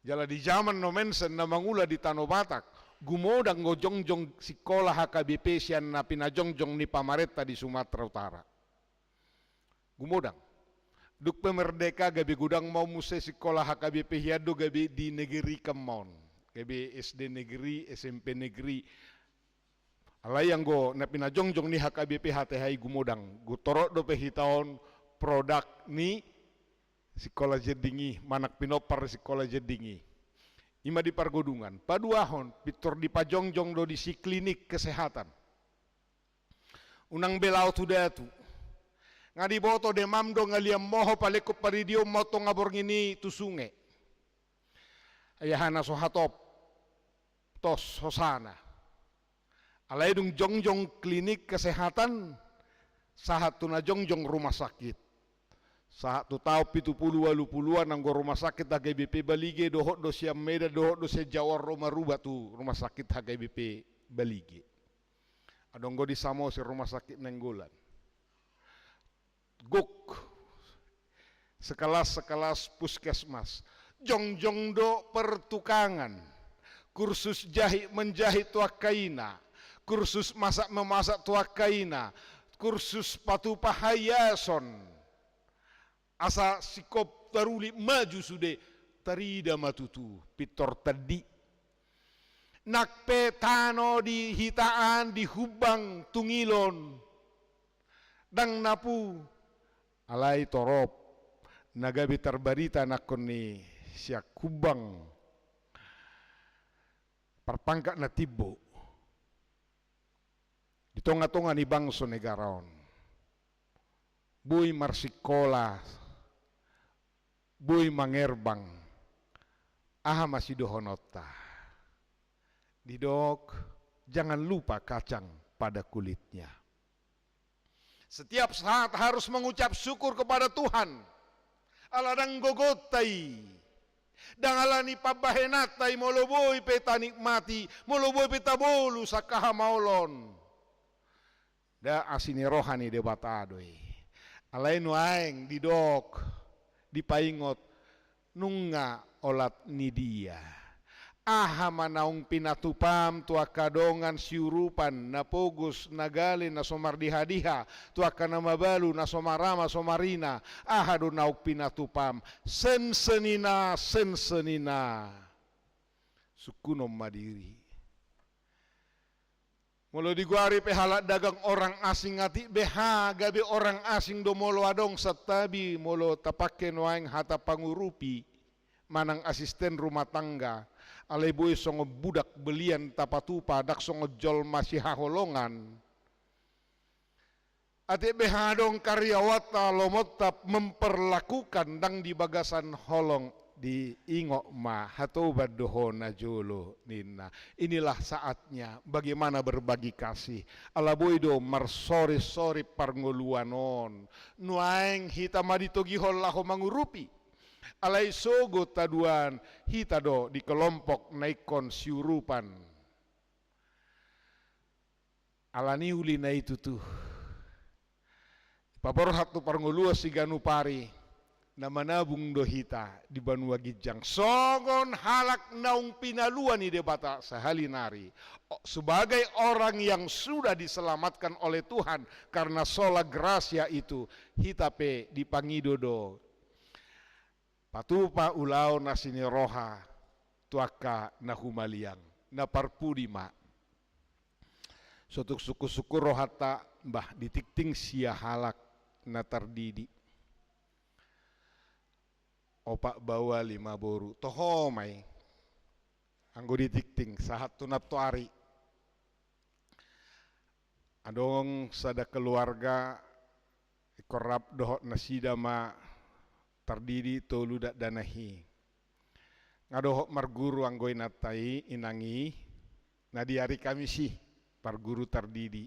Jala di jaman Nommensen na mangula di tano Batak, gumodang do jongjong sikola H K B P sian na pinajongjong ni pamarenta di Sumatera Utara. Gumodang. Dung pe merdeka gabe godang ma on muse sikola H K B P, hian do gabe di negeri kan ma on. Gabe S D negeri, S M P negeri. Alai anggo na pinajongjong ni H K B P H T H i gumodang, torop dope hita on produk ni sikola jending i, manang pinompar ni sikola jending i. I ma di Pargodungan. Paduahon, pintor dipajongjong do disi klinik kesehatan. Unang be laho tu datu. Nga diboto demam do nga lian moho, palengkon paridion ma on tonga borngin i tu sunge. Ai aha na so hatop, tos hosana. Alai dung jongjong klinik kesehatan, sahat tu na jongjong rumah sakit. Sahat tu taon pitu pulu ualu puluan anggo rumah sakit H K B P Balige dohot do sian Medan dohot do sian Jawa ro marubat tu rumah sakit H K B P Balige. Adong do di Samosir rumah sakit Nainggolan. Gok. Sekelas-sekelas puskesmas. Jongjong do pertukangan. Kursus jahit menjahit tu angka ina. Kursus masak memasak tu angka ina. Kursus patupa haiason. Asa singkop taruli maju sude, tarida ma tutu pintor tandi. Nang pe tano di hita an di Humbang Tungilon, ndang napu, alai torop na gabe tarbarita nangkon ni sian Humbang, parpangkat na timbo. Di tonga-tonga ni bangso negara on. Boi marsikola, boi mangerbang, aha ma sidohononta? Didok, jangan lupa kacang pada kulitnya. Setiap saat harus mengucap syukur kepada Tuhan. Ala ndang gogonta i. Ndang ala ni pambahenanta i molo boi pe tanikmati, molo boi pe tabolus angka hamaolon. Nda asi ni roha ni Debata do i. Alai nuaeng didok, dipaingot, nunga olat ni dia. Aha ma naung pinatupam tu angka dongan siurupan, na pogos, na gale, na so mardihadiha, tu angka na mabalu, na so marama, so marina, aha do naung pinatupam? Sensenina, sensenina. Sungkunon ma diri. Molo digoari pe halak dagang orang asing, atik beha gabe orang asing do molo adong, santabi molo tapangke nuaeng hata pangurupi manang asisten rumah tangga. Alai boi songon budak belian tapatupa, ndang songon jolma sihaholongan. Atik beha adong karyawan ta, lomonta memperlakukan, ndang di bagasan holong, diingot ma, hatoban do ho najolo, ninna. Inilah saatnya bagaimana berbagi kasih. Ala boi do marsorinsori parngoluan on. Nuaeng hita ma ditogihon laho mangurupi. Alai sogot haduan, hita do di kelompok na ingkon siurupan. Alani uli na i tutu, paborhat tu parngoluan siganup ari, na manabung do hita di banua ginjang songon halak naung pinalua ni Debata sahali nari. O, sebagai orang yang sudah diselamatkan oleh Tuhan karena sola gratia itu, hita pe dipangido do patupa ulaon asi ni roha tu angka na humaliang. Na parpudi ma, so tung sungkunsungkun rohanta, bah, di tingting sia halak na tardidi, opat baoa lima boru, toho ma i. Anggo di tingting sahat tu nantoari, adong sada keluarga, ingkon rap dohot nasida ma tardidi tolu dakdanak i. Nga dohot marguru anggo inanta i, inang i, na di ari Kamis i parguru tardidi.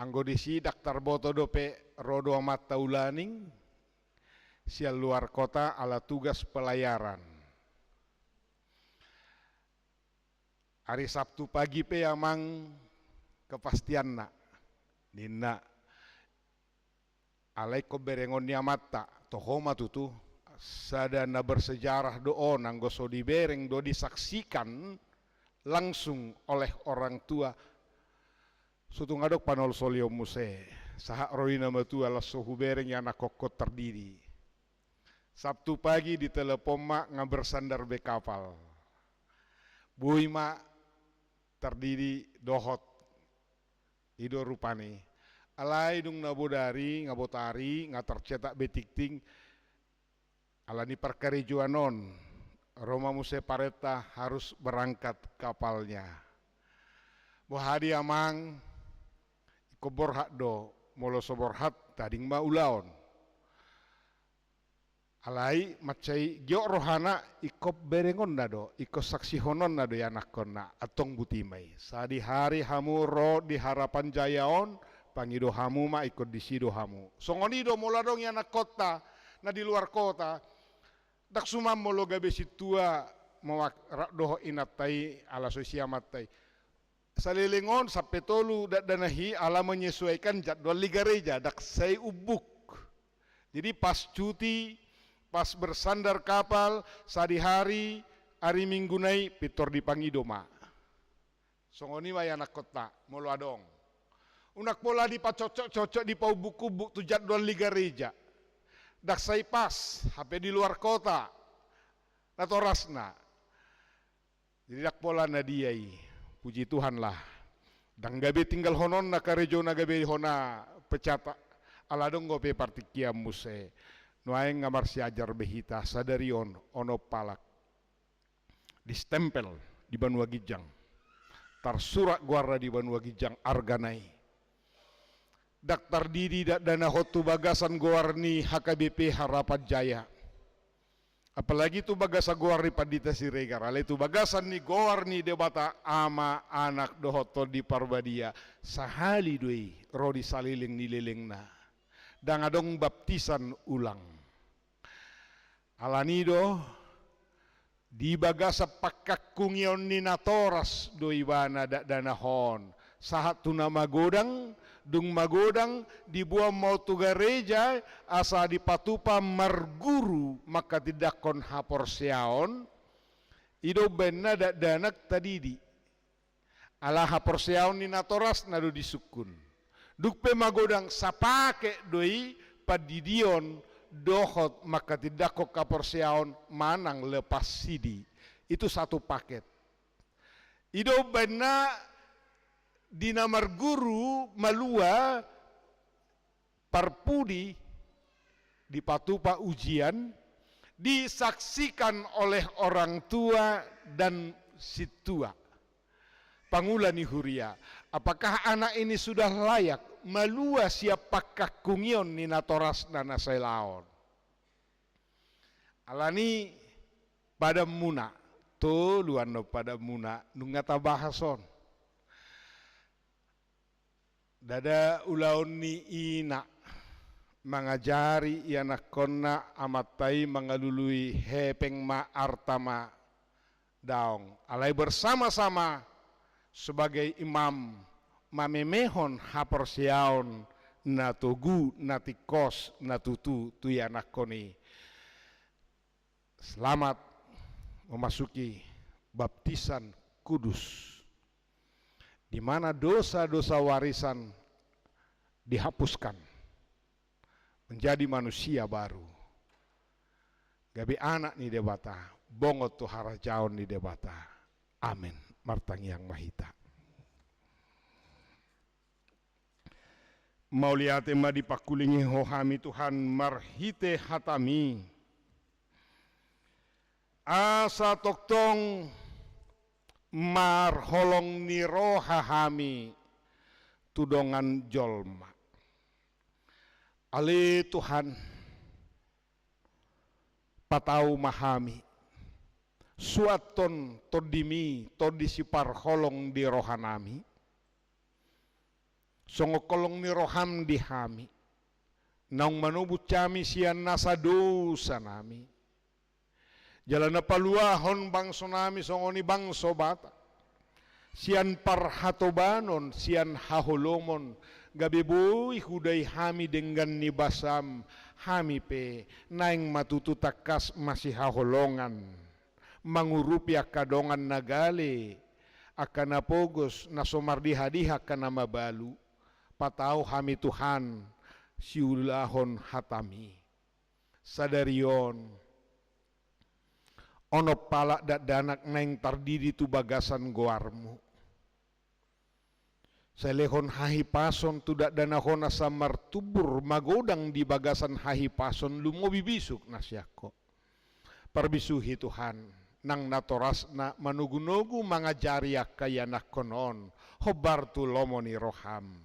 Anggo disi ndang tarboto dope ro do amanta ulaning sian luar kota ala tugas pelayaran. Ari Sabtu pagi pe, Amang, kepastianna, ninna. Alai ingkon berengon ni amanta, toho ma tutu, sada na bersejarah do on, anggo so dibereng do, disaksikan langsung oleh orang tua. So tung adong panolsolion muse, sahat ro i na matua, las so hubereng ianakhon tardidi. Sabtu pagi ditelepon ma, nga bersandar be kapal. Boi ma tardidi dohot. I do rupani. Alai dung na bodari, nga botari, nga tarcetak be tingting. Alani parkarejoan on, ro ma muse parenta harus berangkat kapalnya. Boha di, Amang, ingkon borhat do, molo so borhat tading ma ulaon. Alai mansai giot rohana, ingkon berengonna do, ingkon saksihononna do ianakhonna, antong buti ma i. Sadihari hamu ro di Harapan Jaya on, pangido hamu ma, ingkon disi do hamu. Songon i do molo adong ianakhonta na di luar kota, ndang suman molo gabe sintua mewak-, rap dohot inanta i, ala so isi amanta i. Saleleng on sampe tolu dakdanak i ala menyesuaikan jadwal di gareja, ndang sai umbuk. Jadi pas cuti, pas bersandar kapal, sadihari, ari Minggu na i pintor dipangido ma. Songon i ma ianakhonta molo adong. Unang pola dipacocok-cocok, dipaumbuk-umbuk tu jadwal di gareja. Ndang sai pas, hape di luar kota natorasna. Jadi ndang pola na dia i, puji Tuhan lah. Ndang gabe tinggalhononna karejo na gabe hona pecat, ala adong dope partingkian muse. Nuaeng nga marsiajar be hita sadari on, onom halak distempel di banua ginjang. Tarsurat goarna di banua ginjang, argana i. Ndang tardidi dakdanak on tu bagasan goar ni H K B P Harapan Jaya. Apalagi tu bagasan goar ni Pandita Siregar, alai tu bagasan ni goar ni Debata Ama, Anak dohot Tondi Parbadia, sahali do i ro di saleleng ni lelengna. Ndang adong baptisan ulang. Alani do, di bagasan pangkangkungion ni natoras do ibana dakdanak on, sahat tu na magodang, dung magodang, diboan ma on tu gareja, asa dipatupa marguru manghatindanghon haporseaon, I do umbaen na dakdanak tadidi. Ala haporseaon ni natorasna do disungkun. Dung pe magodang sapaket do i pandidion dohot manghatindanghon haporseaon manang lepas sidi. Itu satu paket. I do umbaen na di na marguru malua parpudi dipatupa ujian, disaksikan oleh orang tua dan sintua. Pangula ni huria, apakah anak ini sudah layak malua sian pangkangkungion ni natorasna na sahelaon? Alani padanmuna, tolu annon padanmuna, nunga tabahas on. Ndada ulaon ni ina mangajari ianakhonna, amanta i mangalului hepeng ma arta ma daong. Alai bersama-sama sebagai imam mamemehon haporseaon na togu, na tingkos, na tutu tu ianakhon i. Selamat memasuki baptisan kudus, di mana dosa-dosa warisan dihapuskan, menjadi manusia baru, gabe anak ni Debata, bongot tu harajaon ni Debata. Amen. Martangiang ma hita. Mauliate ma dipangkulingi Ho hami Tuhan marhite hataMi, asa tongtong marholong ni roha hami tu dongan jolma. Ale Tuhan, patau ma hami, suanhon TondiMi, Tondi siparholong di rohanami, songon holong ni rohaM di hami, naung manobus hami sian nasa dosanami, jala na paluahon bangsonami songon i bangso Batak, sian parhatobanon, sian haholomon, gabe boi hudai hami denggan ni basaM, hami pe naeng ma tutu tangkas masihaholongan, mangurupi angka dongan na gale, angka na pogos, na so mardiha-diha, angka na mabalu. Patau hami Tuhan, siulahon hataMi. Sadari on, onom halak dakdanak naeng tardidi tu bagasan goarMu. Sai lehon hahipason tu dakdanak on asa martumbur magodang di bagasan hahipason lumobi bisuk na sian Ho. Parbisuhi Tuhan, nang natorasna manogu-nogu mangajari angka ianakhon on, hombar tu lomo ni rohaM.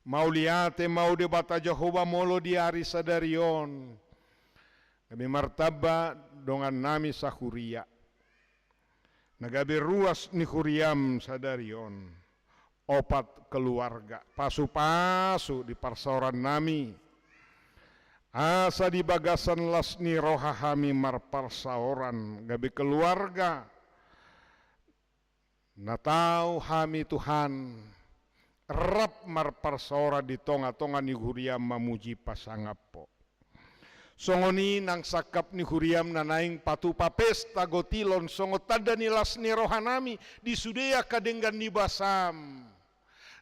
Mauliate ma Ho Debata Jahowa molo di ari sadari on, gabe martamba dongannami sahuria. Na gabe ruas ni huriaM sadari on, opat keluarga, pasu-pasu di parsaorannami. Asa di bagasan las ni roha hami marparsaoran, gabe keluarga na tau hami Tuhan, rap marparsaoran di tonga-tonga ni huriaM mamuji pasangap Ho. Songon i nang sangkap ni huriaM na naeng patupa pesta gotilon songon tanda ni las ni rohanami di sude angka denggan ni basaM.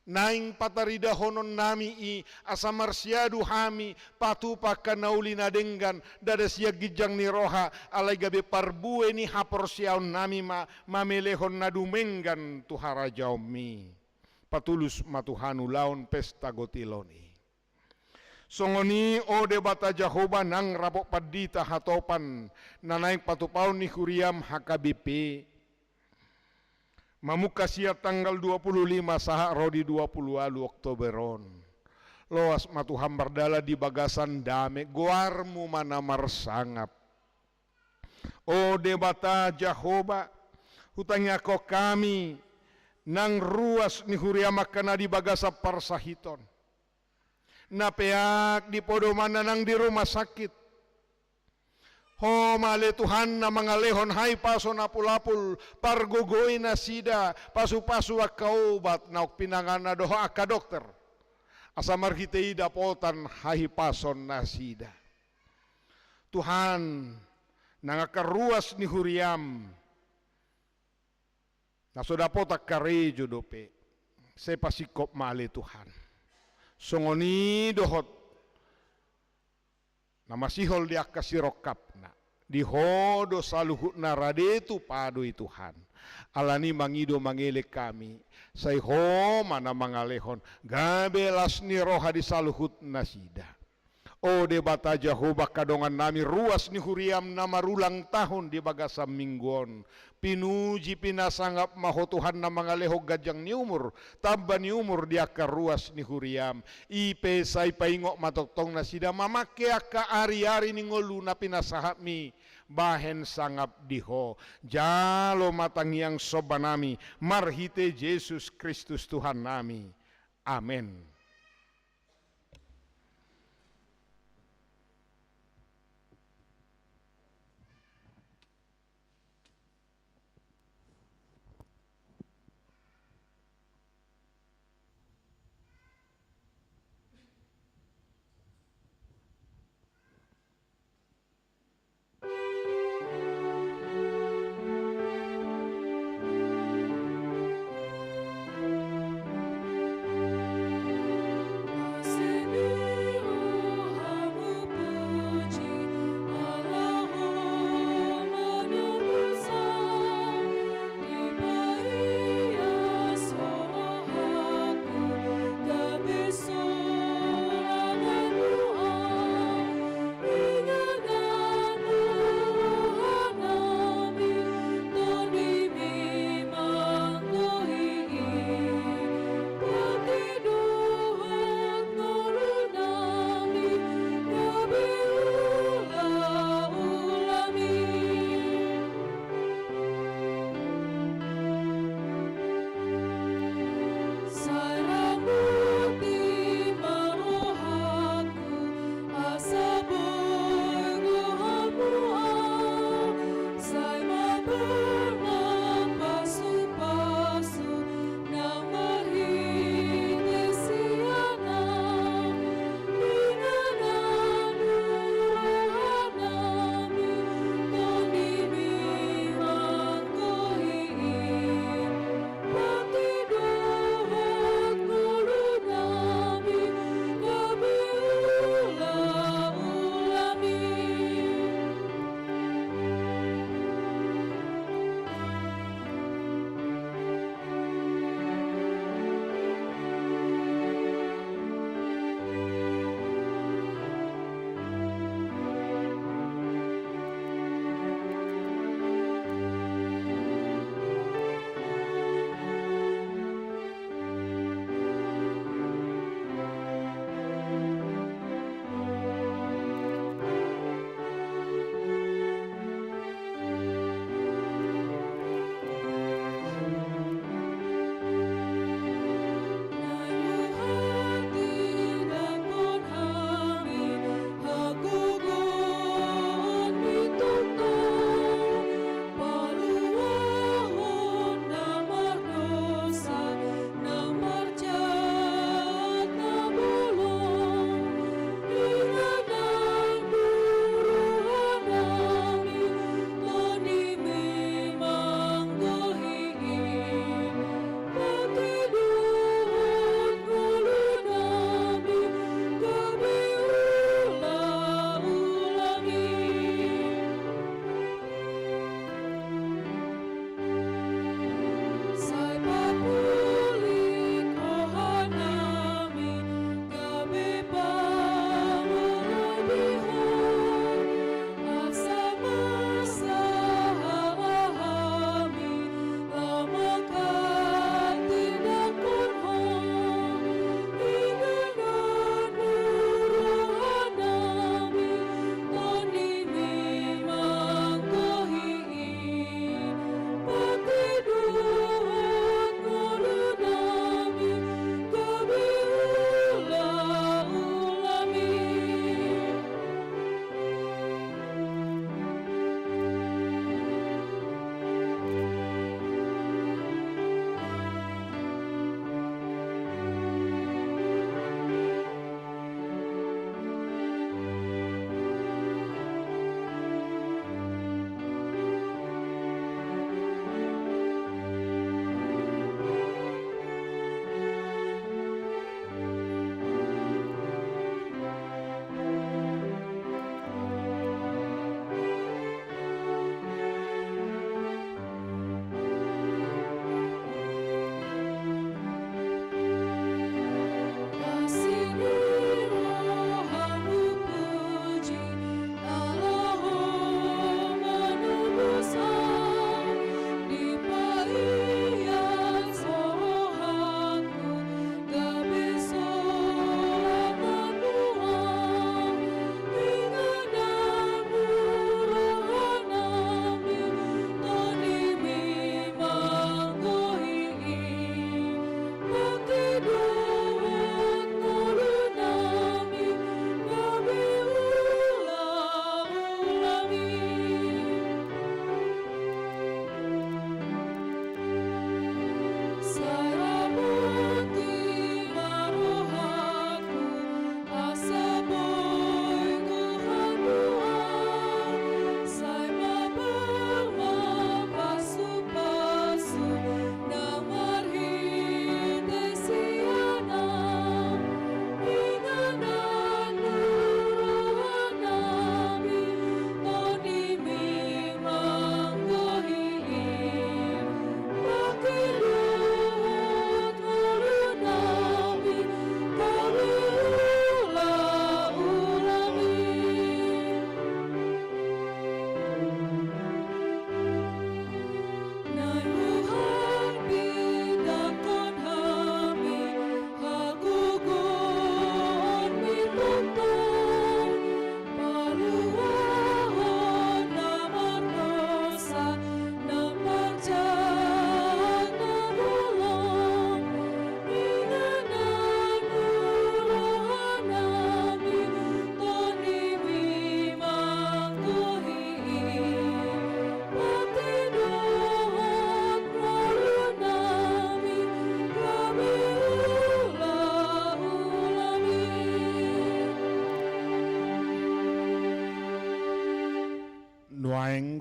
Naeng pataridahononnami i asa marsiadu hami patupa angka na uli na denggan, ndada sian ginjang ni roha, alai gabe parbue ni haporseaonnami ma mamelehon na dumenggan tu harajaonMi. Patulus ma Tuhan ulaon pesta gotilon i. Songon i, o Debata Jahowa, nang rapot pandita hatopan na naeng patupaon ni huriaM H K B P, mamungka sian tanggal dua puluh lima sahat ro di dua puluh ualu Oktober on. Loas ma Tuhan mardalan di bagasan dame, goarMu ma na marsangap. O Debata Jahowa, hutangiangkon hami nang ruas ni huriaM angka na di bagasan parsahiton, na peak di podomanna nang di rumah sakit. Ho ma ale Tuhan na mangalehon hahipason apul-apul, pargogoi nasida, pasu-pasu angka obat naung pinanganna dohot angka dokter, asa marhite i dapotan hahipason nasida. Tuhan, nang angka ruas ni huriaM, Na so dapotan karejo dope, sai pasingkop ma ale Tuhan. Songon i dohot na masihol di angka sirongkapna. Di Ho do saluhutna, rade tu Ho do i Tuhan. Alani i mangido mangelek hami, sai Ho ma na mangalehon, gabe las ni roha di saluhut nasida. O Debata Jahowa, angka dongannami ruas ni huriam na marulang tahun di bagasan minggu on, pinuji pinasangap ma Ho Tuhan na mangalehon ganjang ni umur, tamba ni umur di angka ruas ni huriam. I pe sai paingot ma tongtong nasida mamangke angka ariari ni ngolu na pinasahatmi bahen sangap di Ho. Jalo ma tangiang sombanami marhite Jesus Kristus Tuhannami. Amen.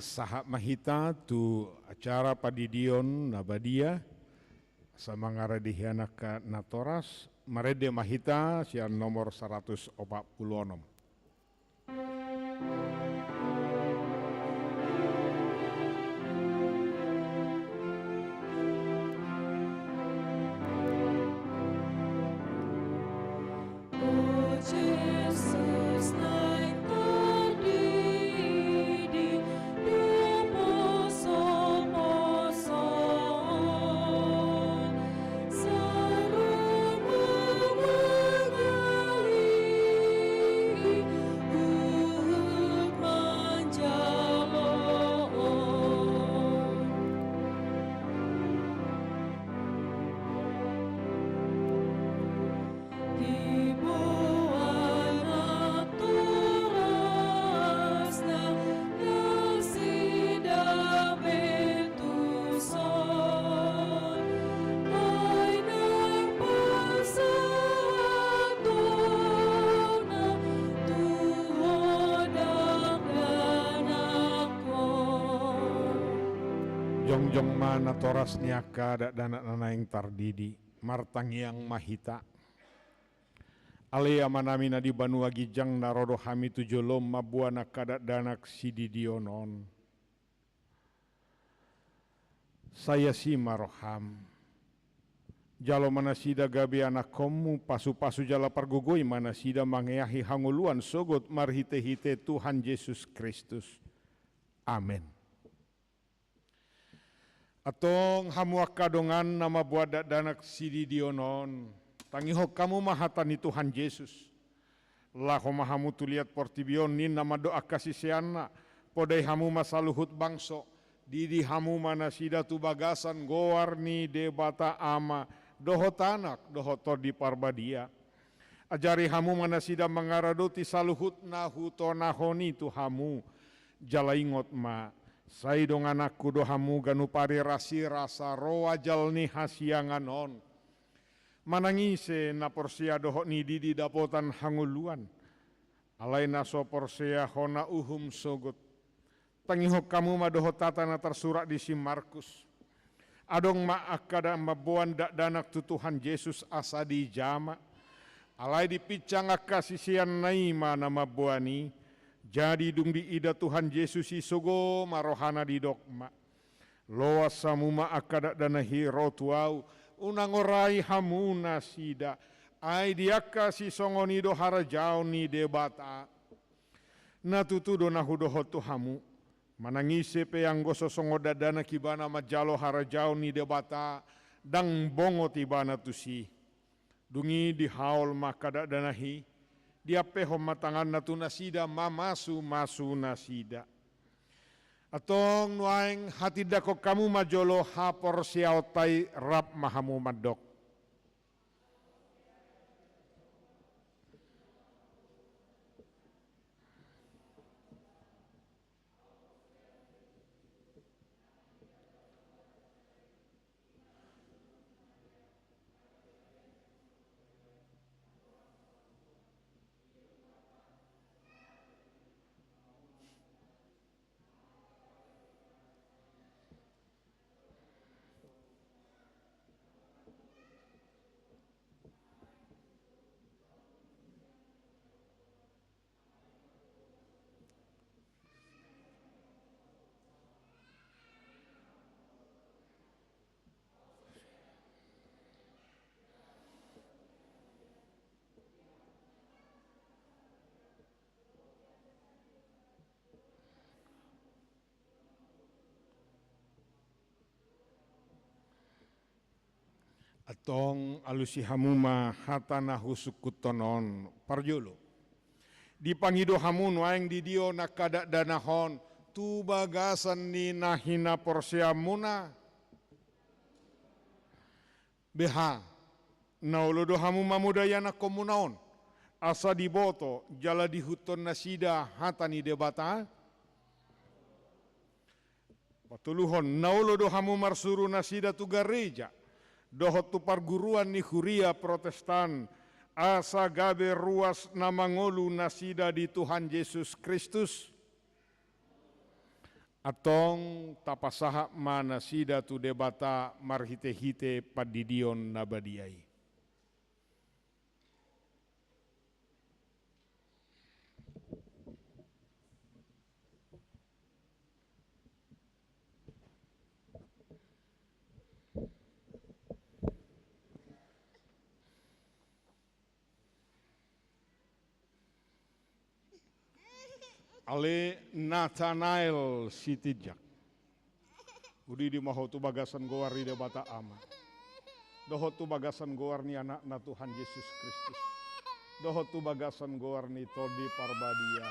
Sahat ma hita tu acara pandidion na badia, asa mangarade hian angka natoras, marende ma hita sian nomor saratus opat pulu onom. Jongjong ma natoras ni angka dakdanak na naeng tardidi. Martangiang ma hita. Ale Amanami na di banua ginjang, na ro do hami tu jolom mamboan angka dakdanak sididion on. Sai asi ma roham. Jalo ma nasida gabe anakkonmu, pasupasu jala pargogoi ma nasida mangeahi hangoluan sogot marhitehite Tuhan Jesus Kristus. Amen. Antong hamu angka dongan na mamboan dakdanak sididion on, tangihon hamu ma hata ni Tuhan Jesus. Laho ma hamu tu liat portibi on, ninna mandok angka siseanna, podai hamu ma saluhut bangso, didi hamu ma nasida tu bagasan goar ni Debata Ama, dohot Anak, dohot Tondi Parbadia. Ajari hamu ma nasida mangaradoti saluhut na hutonahon i tu hamu. Jala ingot ma, sai dongananku do hamu ganup ari rasirasa ro ajal ni hasiangan on. Manang ise na porsea dohot nididi dapotan hangoluan. Alai na so porsea hona uhum sogot. Tangihon hamu ma dohot hata na tarsurat di si Markus. Adong ma angka da-, mamboan dakdanak tu Tuhan Jesus asa dijama. Alai dipinsang angka siseanna i ma na mamboan i. Jadi dung diida Tuhan Jesus i, sogo ma rohana, didok ma: Loas hamu ma angka dakdanak i ro tu Ahu, unang orai hamu nasida. Ai di angka sisongon i do harajaon ni Debata. Na tutu do na hudohot tu hamu, manang ise pe anggo so songon dakdanak ibana manjalo harajaon ni Debata, ndang bongot ibana tusi. Dung i dihaol ma angka dakdanak i, diampehon ma tanganna tu nasida mamasumasu nasida. Antong nuaeng hatindangkon hamu ma jolo haporseaonta i, rap ma hamu mandok. Antong alusi hamu ma hata na husungkunhon on parjolo. Dipangido hamu nuaeng didion angka dakdanak on tu bagasan ni na hinaporseaonmuna. Beha, na olo do hamu mamodai anakkonmuna on, asa diboto jala diihuthon nasida hata ni Debata? Patoluhon, na olo do hamu marsuru nasida tu gareja dohot tu parguruan ni huria Protestan, asa gabe ruas na mangolu nasida di Tuhan Jesus Kristus? Antong tapasahat ma nasida tu Debata marhitehite pandidion na badia i. Ale Natanael Sitinjak, udidi ma ho tu bagasan goar ni Debata Ama, dohot tu bagasan goar ni Anakna Tuhan Jesus Kristus, dohot tu bagasan goar ni Tondi Parbadia.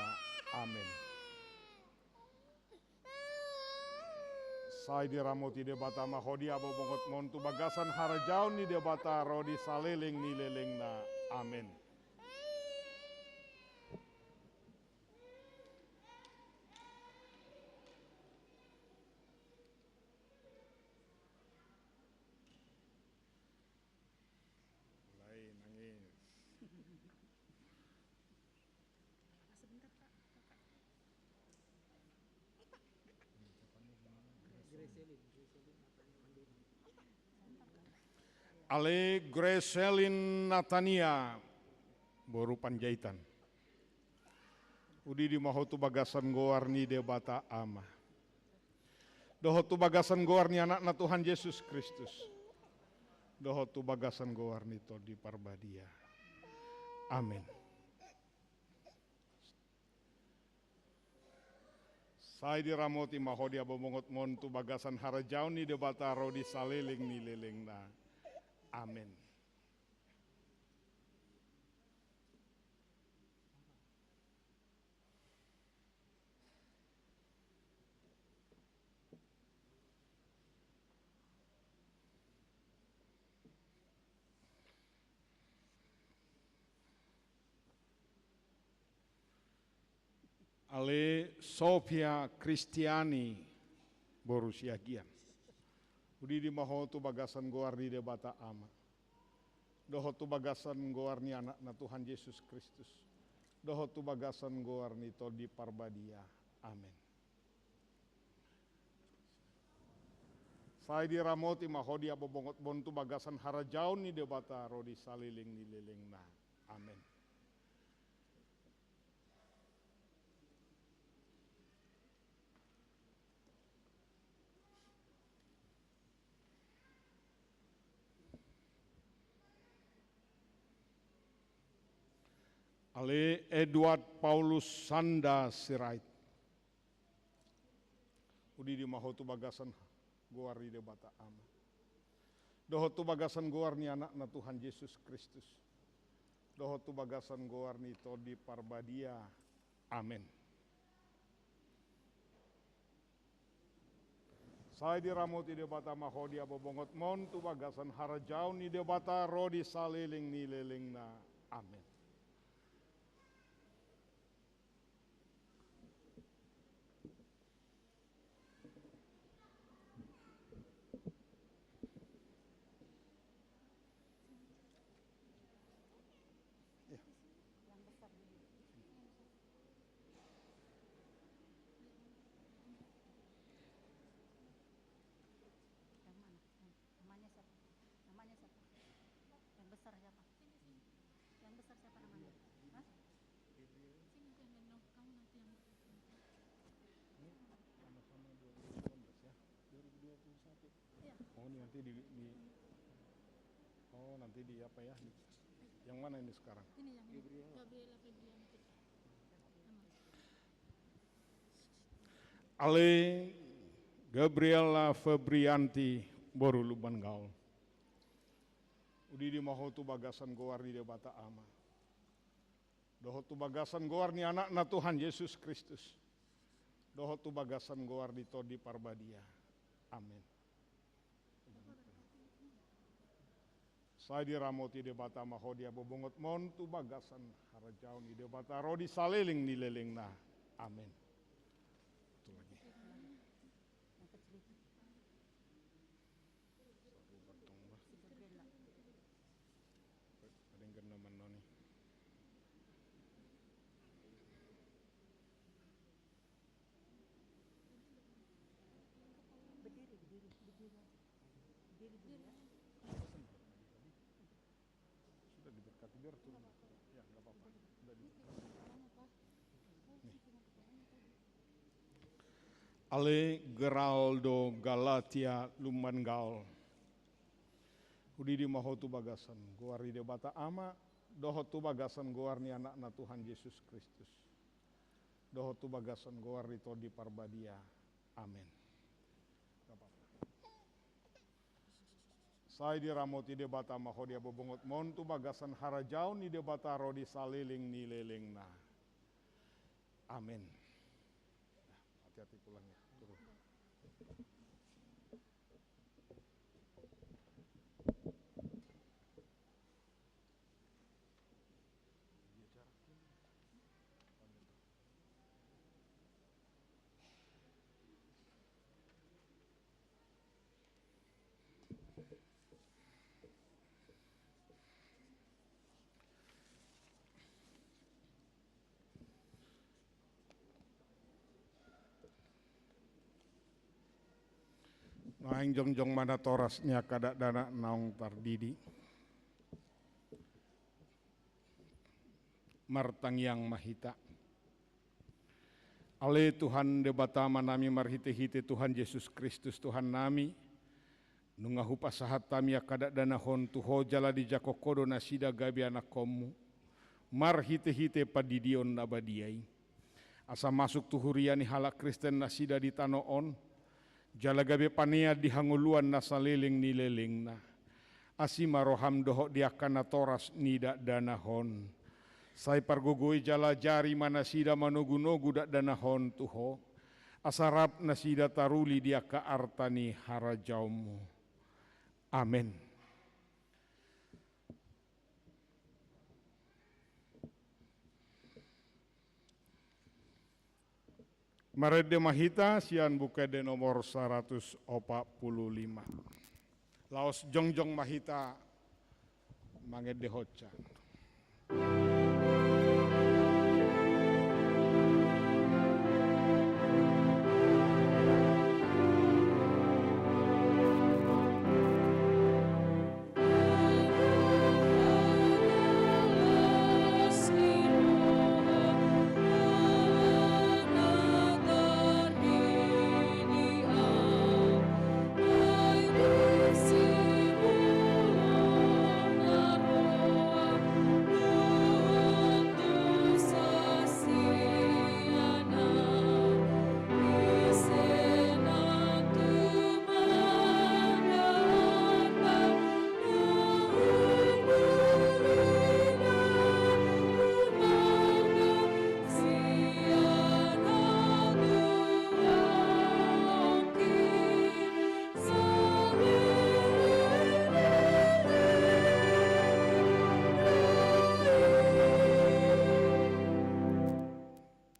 Amen. Sai diramoti Debata ma ho di abobongotmon tu bagasan harajaon ni Debata ro di saleleng ni lelengna. Amen. Mulai nangis. Sebentar, Pak. Kakak. Ale Gracelin Natania, boru Panjaitan. Udidi ma ho tu bagasan goar ni Debata Ama, dohot tu bagasan goar ni Anakna Tuhan Jesus Kristus, dohot tu bagasan goar ni Tondi Parbadia. Amen. Sai diramoti ma ho di abobongotmon tu bagasan harajaon ni Debata ro di saleleng ni lelengna. Amen. Ale Sofia Kristiani, boru Siagian. Udidi ma ho tu bagasan goar ni Debata Ama, dohot tu bagasan goar ni Anakna Tuhan Jesus Kristus, dohot tu bagasan goar ni Tondi Parbadia. Amen. Sai diramoti ma ho di abobongotmon tu bagasan harajaon ni Debata ro di saleleng ni lelengna. Amen. Ale Edward Paulus Sanda Sirait. Udidi ma ho tu bagasan goar ni Debata Ama, dohot tu bagasan goar ni Anakna Tuhan Jesus Kristus, dohot tu bagasan goar ni Tondi Parbadia. Amen. Sai diramoti Debata ma ho di abobongotmon tu bagasan harajaon ni Debata ro di saleleng ni lelengna. Amen. Iya. Yang besar dulu. Yang mana? Yang, namanya siapa? Namanya siapa? Yang besar siapa? Yang besar siapa namanya? Hah? Sini, jangan, no. Kamu nanti yang... Ini sama-sama dua ribu delapan belas ya? Dua ribu dua puluh satu. Iya. Oh, ini nanti di, di, oh, nanti di apa ya? Di, yang mana ini sekarang? Ini yang ini. Gabriela. Gabriela Febrianti. Sama. Ale Gabriela Febrianti, boru Lumban Gaol. Udidi ma ho tu bagasan goar ni Debata Ama, dohot tu bagasan goar ni Anakna Tuhan Jesus Kristus, dohot tu bagasan goar ni Tondi Parbadia. Amen. Sai diramoti Debata ma ho di abobongotmon tu bagasan harajaon ni Debata ro di saleleng ni lelengna. Amen. Satu lagi. Satu gantong, bah. Ada yang kena mana nih? Sudah diberkati, biar turun. Ya, nggak apa-apa. Sudah diberkati. Nih. Ale Geraldo Galatia Lumban Gaol. Hudidi ma ho tu bagasan goar ni Debata Ama, dohot tu bagasan goar ni Anakna Tuhan Jesus Kristus, dohot tu bagasan goar ni Tondi Parbadia. Amen. Nggak apa-apa. Sai diramoti Debata ma ho di habobongot mon tu bagasan harajaon ni Debata ro di saleleng ni lelengna. Amen. Hati-hati pulangnya, turun. Naeng jongjong ma natoras ni angka dakdanak naung tardidi. Martangiang ma hita. Ale Tuhan Debata Amanami, marhitehite Tuhan Jesus Kristus Tuhannami, nunga hupasahat hami angka dakdanak on tu Ho jala dijangkon Ho do nasida gabe anakkonmu, marhitehite pandidion na badia i. Asa masuk tu huria ni halak Kristen nasida di tano on, jala gabe panean di hangoluan na saleleng ni lelengna. Asi ma roham dohot di angka natoras ni dakdanak on. Sai pargogoi jala ajari ma nasida manogunogu dakdanak on tu Ho, asa rap nasida taruli di angka arta ni harajaonmu. Amen. Marende ma hita sian Buku Ende nomor saratus opat pulu lima. Laos jongjong ma hita mangendehon sian.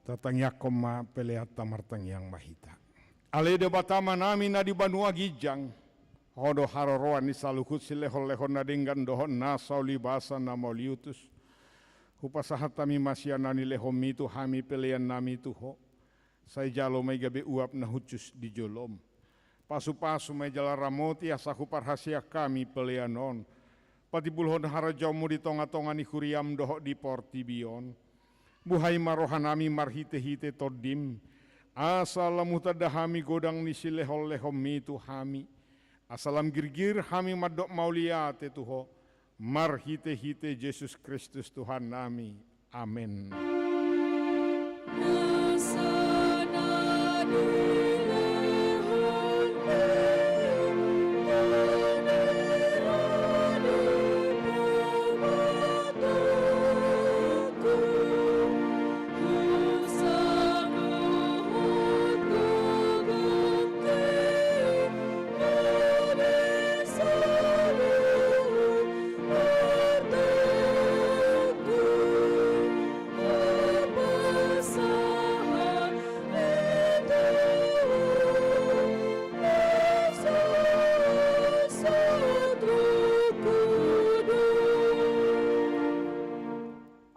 Tatangiangkon ma peleanta, martangiang ma hita. Ale Debata Amanami na di banua ginjang, Ho do haroroan ni saluhut silehonlehon na denggan dohot nasa ulibasa na mauliutus. Hupasahat hami ma sian na nilehonmi tu hami peleannami tu Ho. Sai jalo ma i gabe uap na hushus di jolom. Pasupasu ma i jala ramoti asa huparhaseang hami pelean on patimbulhon harajaonmu di tongatonga ni huriam dohot di portibi on. Buhai ma rohanami marhitehite Tondim, asa lam hutanda hami godang ni silehonlehonmi tu hami, asa lam girgir hami mandok mauliate tu Ho, marhitehite Jesus Kristus Tuhannami. Amen.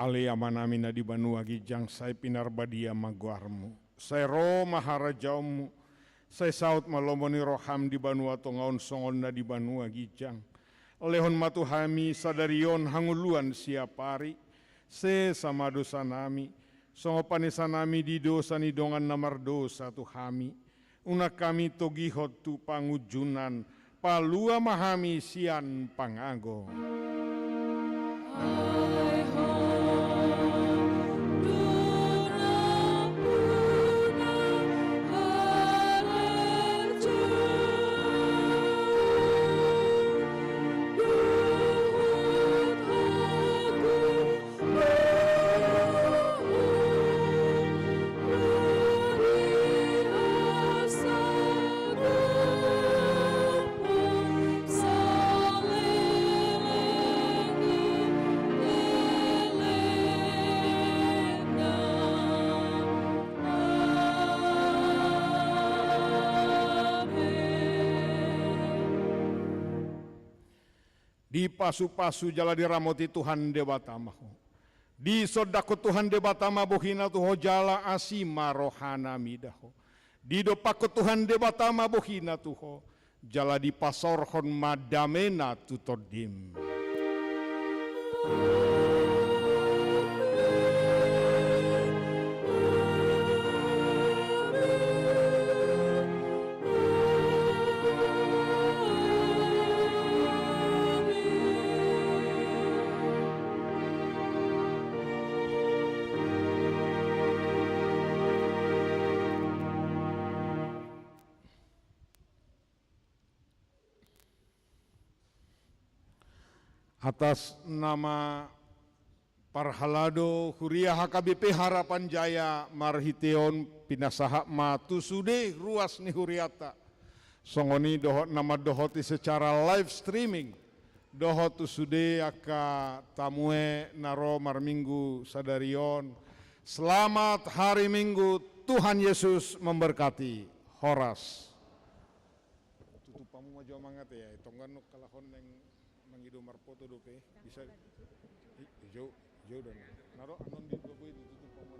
Ale Amanami na di banua ginjang, sai pinarbadia ma goarmu. Sai ro ma harajaonmu. Sai saut ma lomo ni roham di banua tonga on songon na di banua ginjang. Lehon ma tu hami sadari on hangoluan siapari. Sesa ma dosanami, songon panesanami di dosa ni dongan na mardosa tu hami. Unang hami togihon tu pangunjunan, palua ma hami sian pangago. Dipasupasu jala diramoti Tuhan Debata ma ho. Disondangkon Tuhan Debata ma bohina tu ho jala asi ma rohana mida ho. Didompakkon Tuhan Debata ma bohina tu ho jala dipasaorhon ma damena tu tondim. Atas nama parhalado huria H K B P Harapan Jaya, marhite on pinasahat ma tu sude ruas ni hurianta. Songon i dohot na mandohoti secara live streaming dohot tu sude angka tamue na ro marminggu sadari on. Selamat Hari Minggu, Tuhan Yesus memberkati. Horas. Tutup hamu ma jo amang ate, ya, tonggan nung kalahon naeng mangido marpoto dope, bisa. I-, jo, jo don. Na ro, annon di dua boi ditutup hamu.